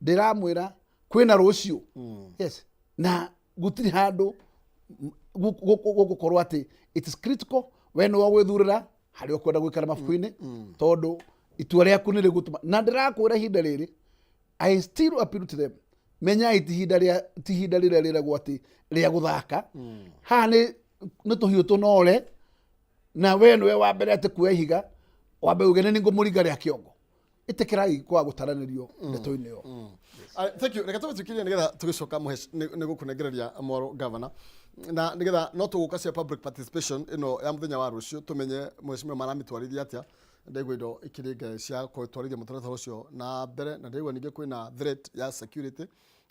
Ndĩramwĩra kwĩna rũciũ, yes, na gũtirĩ handũ gũgũkorwo atĩ it is critical. We nĩwe ũgwĩthurĩra harĩa ũkwenda gũikara mabuku-inĩ, tondũ itua rĩaku nĩ rĩgũtũma. Na ndĩrakwĩra ihinda rĩrĩ, I still appeal to them, menyai ti ihinda rĩa ti ihinda rĩrĩa rĩragwo atĩ rĩa gũthaka. Haha nĩ tũhiũ tũnore, na we nĩwe wa mbere atĩ kuoya ihiga wambe uge nĩ ngũmũringa rĩa kĩongo. Ĩtĩkĩrai kwaga gũtaranĩrio ndeto-inĩ ĩyo. Thank you. Reke tũgĩtuĩkĩrie nĩgetha tũgĩcoka nĩ gũkũnengereria mwaro governor, na nĩgetha no tũgũka cia public participation ĩno ya mũthenya wa rũciũ, tũmenye mheshimiwa maramĩtwarithia atĩa. Ndaigua indo ikĩrĩ ngaĩ cia gũtwarithia mũtaratara ũcio na mbere, na ndaigua ningĩ kwĩna threat ya security,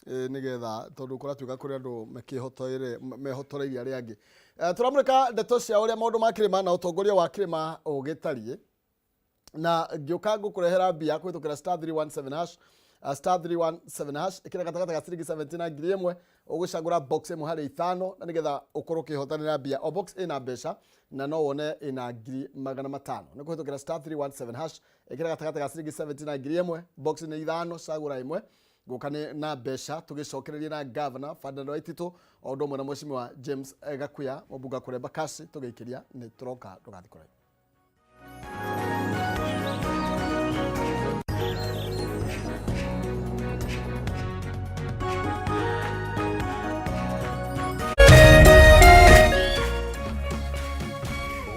nĩgetha tondũ kũratuĩka kũrĩ andũ makĩhotoire mehotoreirie arĩa angĩ. Tũramũrĩka ndeto cia ũrĩa maũndũ ma kĩrĩma na ũtongoria wa kĩrĩma ũgĩtariĩ, na ngĩũka ngũkũrehera mbia kũhĩtũkĩra star 317 hash, star 317 hash. Ĩkĩra gatagatĩ ga ciringi 70 na 1000, ũgũcagũra box ĩmwe harĩ ithano, na nĩgetha ũkorwo ũkĩhotanĩra mbia. O box ĩna mbeca na no wone ĩna 500,000. Nĩ kũhĩtũkĩra star 317 hash, ĩkĩra gatagatĩ ga ciringi 70 na 1000, box nĩ ithano, cagũra ĩmwe. Ngũka nĩ na mbeca tũgĩcokereria na governor Ferdinand Waititu o ũndũ ũmwe na mheshimiwa James Gakuya mũmbunge wa kũrĩa Embakasi. Tũgĩikĩria nĩ tũroka, ndũgathiĩ kũraihu.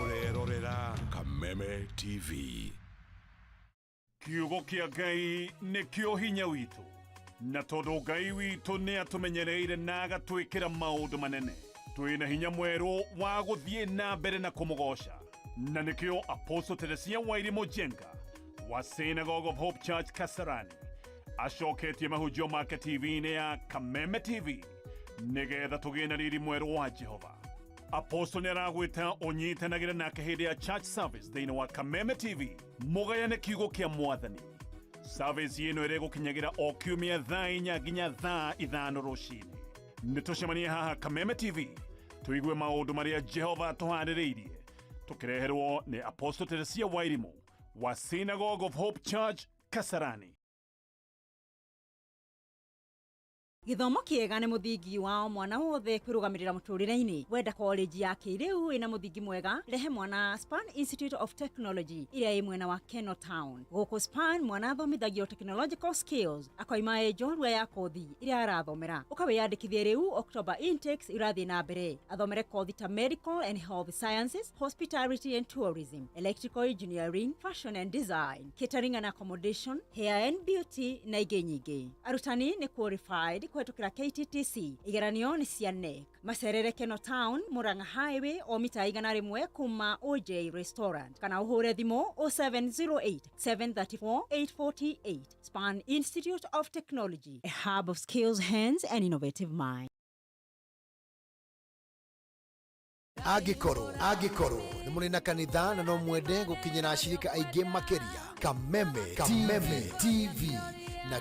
Ũrerorera Kameme TV. Kiugo kĩa Ngai nĩkĩo hinya witũ, na tondũ Ngai witũ nĩ atũmenyereire na agatwĩkĩra maũndũ manene, twĩna hinya mwerũ wa gũthiĩ na mbere na kũmũgoca. Na nĩkĩo Apostle Teresia Wairimu Njenga wa Synagogue of Hope Church Kasarani acoketie mahunjio make TV-inĩ ya Kameme TV nĩgetha tũgĩe na riri mwerũ wa Jehova. Apostle nĩ aragwĩta ũnyitanagĩre nake hĩndĩ ya church service thĩinĩ wa Kameme TV, mũgayane kiugo kĩa Mwathani. Service ĩno ĩrĩgũkinyagĩra o kiumia thaa 4 nginya thaa 5 rũcinĩ. Nĩ tũcemanie haha Kameme TV tũigue maũndũ marĩa Jehova atũharĩrĩirie, tũkĩreherwo nĩ Apostle Teresia Wairimu wa Synagogue of Hope Church Kasarani. Gĩthomo kĩega nĩ mũthingi wa o mwana wothe kwĩrũgamĩrĩra mũtũrĩre-inĩ. Wenda college ya kĩrĩu ĩna mũthingi mwega, rehe mwana Span Institute of Technology ĩrĩa ĩ mwena wa Keno Town. Gũkũ Span mwana athomithagio technological skills akoima ĩ njorua ya kothi ĩrĩa arathomera. Ũkawĩyandĩkithie rĩu, October intakes irathiĩ na mbere. Athomere kothi ta medical and health sciences, hospitality and tourism, electrical engineering, fashion and design, catering and accommodation, hair and beauty na ingĩ nyingĩ. Arutani nĩ qualified kũhetũkĩra KTTC. Igeranio nĩ cia KNEC. Macerere Keno Town, Murang'a Highway, o mita 100 kuma OJ Restaurant, kana ũhũre thimũ 0708 734 848. Span Institute of Technology, a hub of skills, hands and innovative minds. Angĩkorwo nĩ mũrĩ na kanitha na no mwende gũkinyĩra ashirika aingĩ makĩria, Kameme, Kameme TV na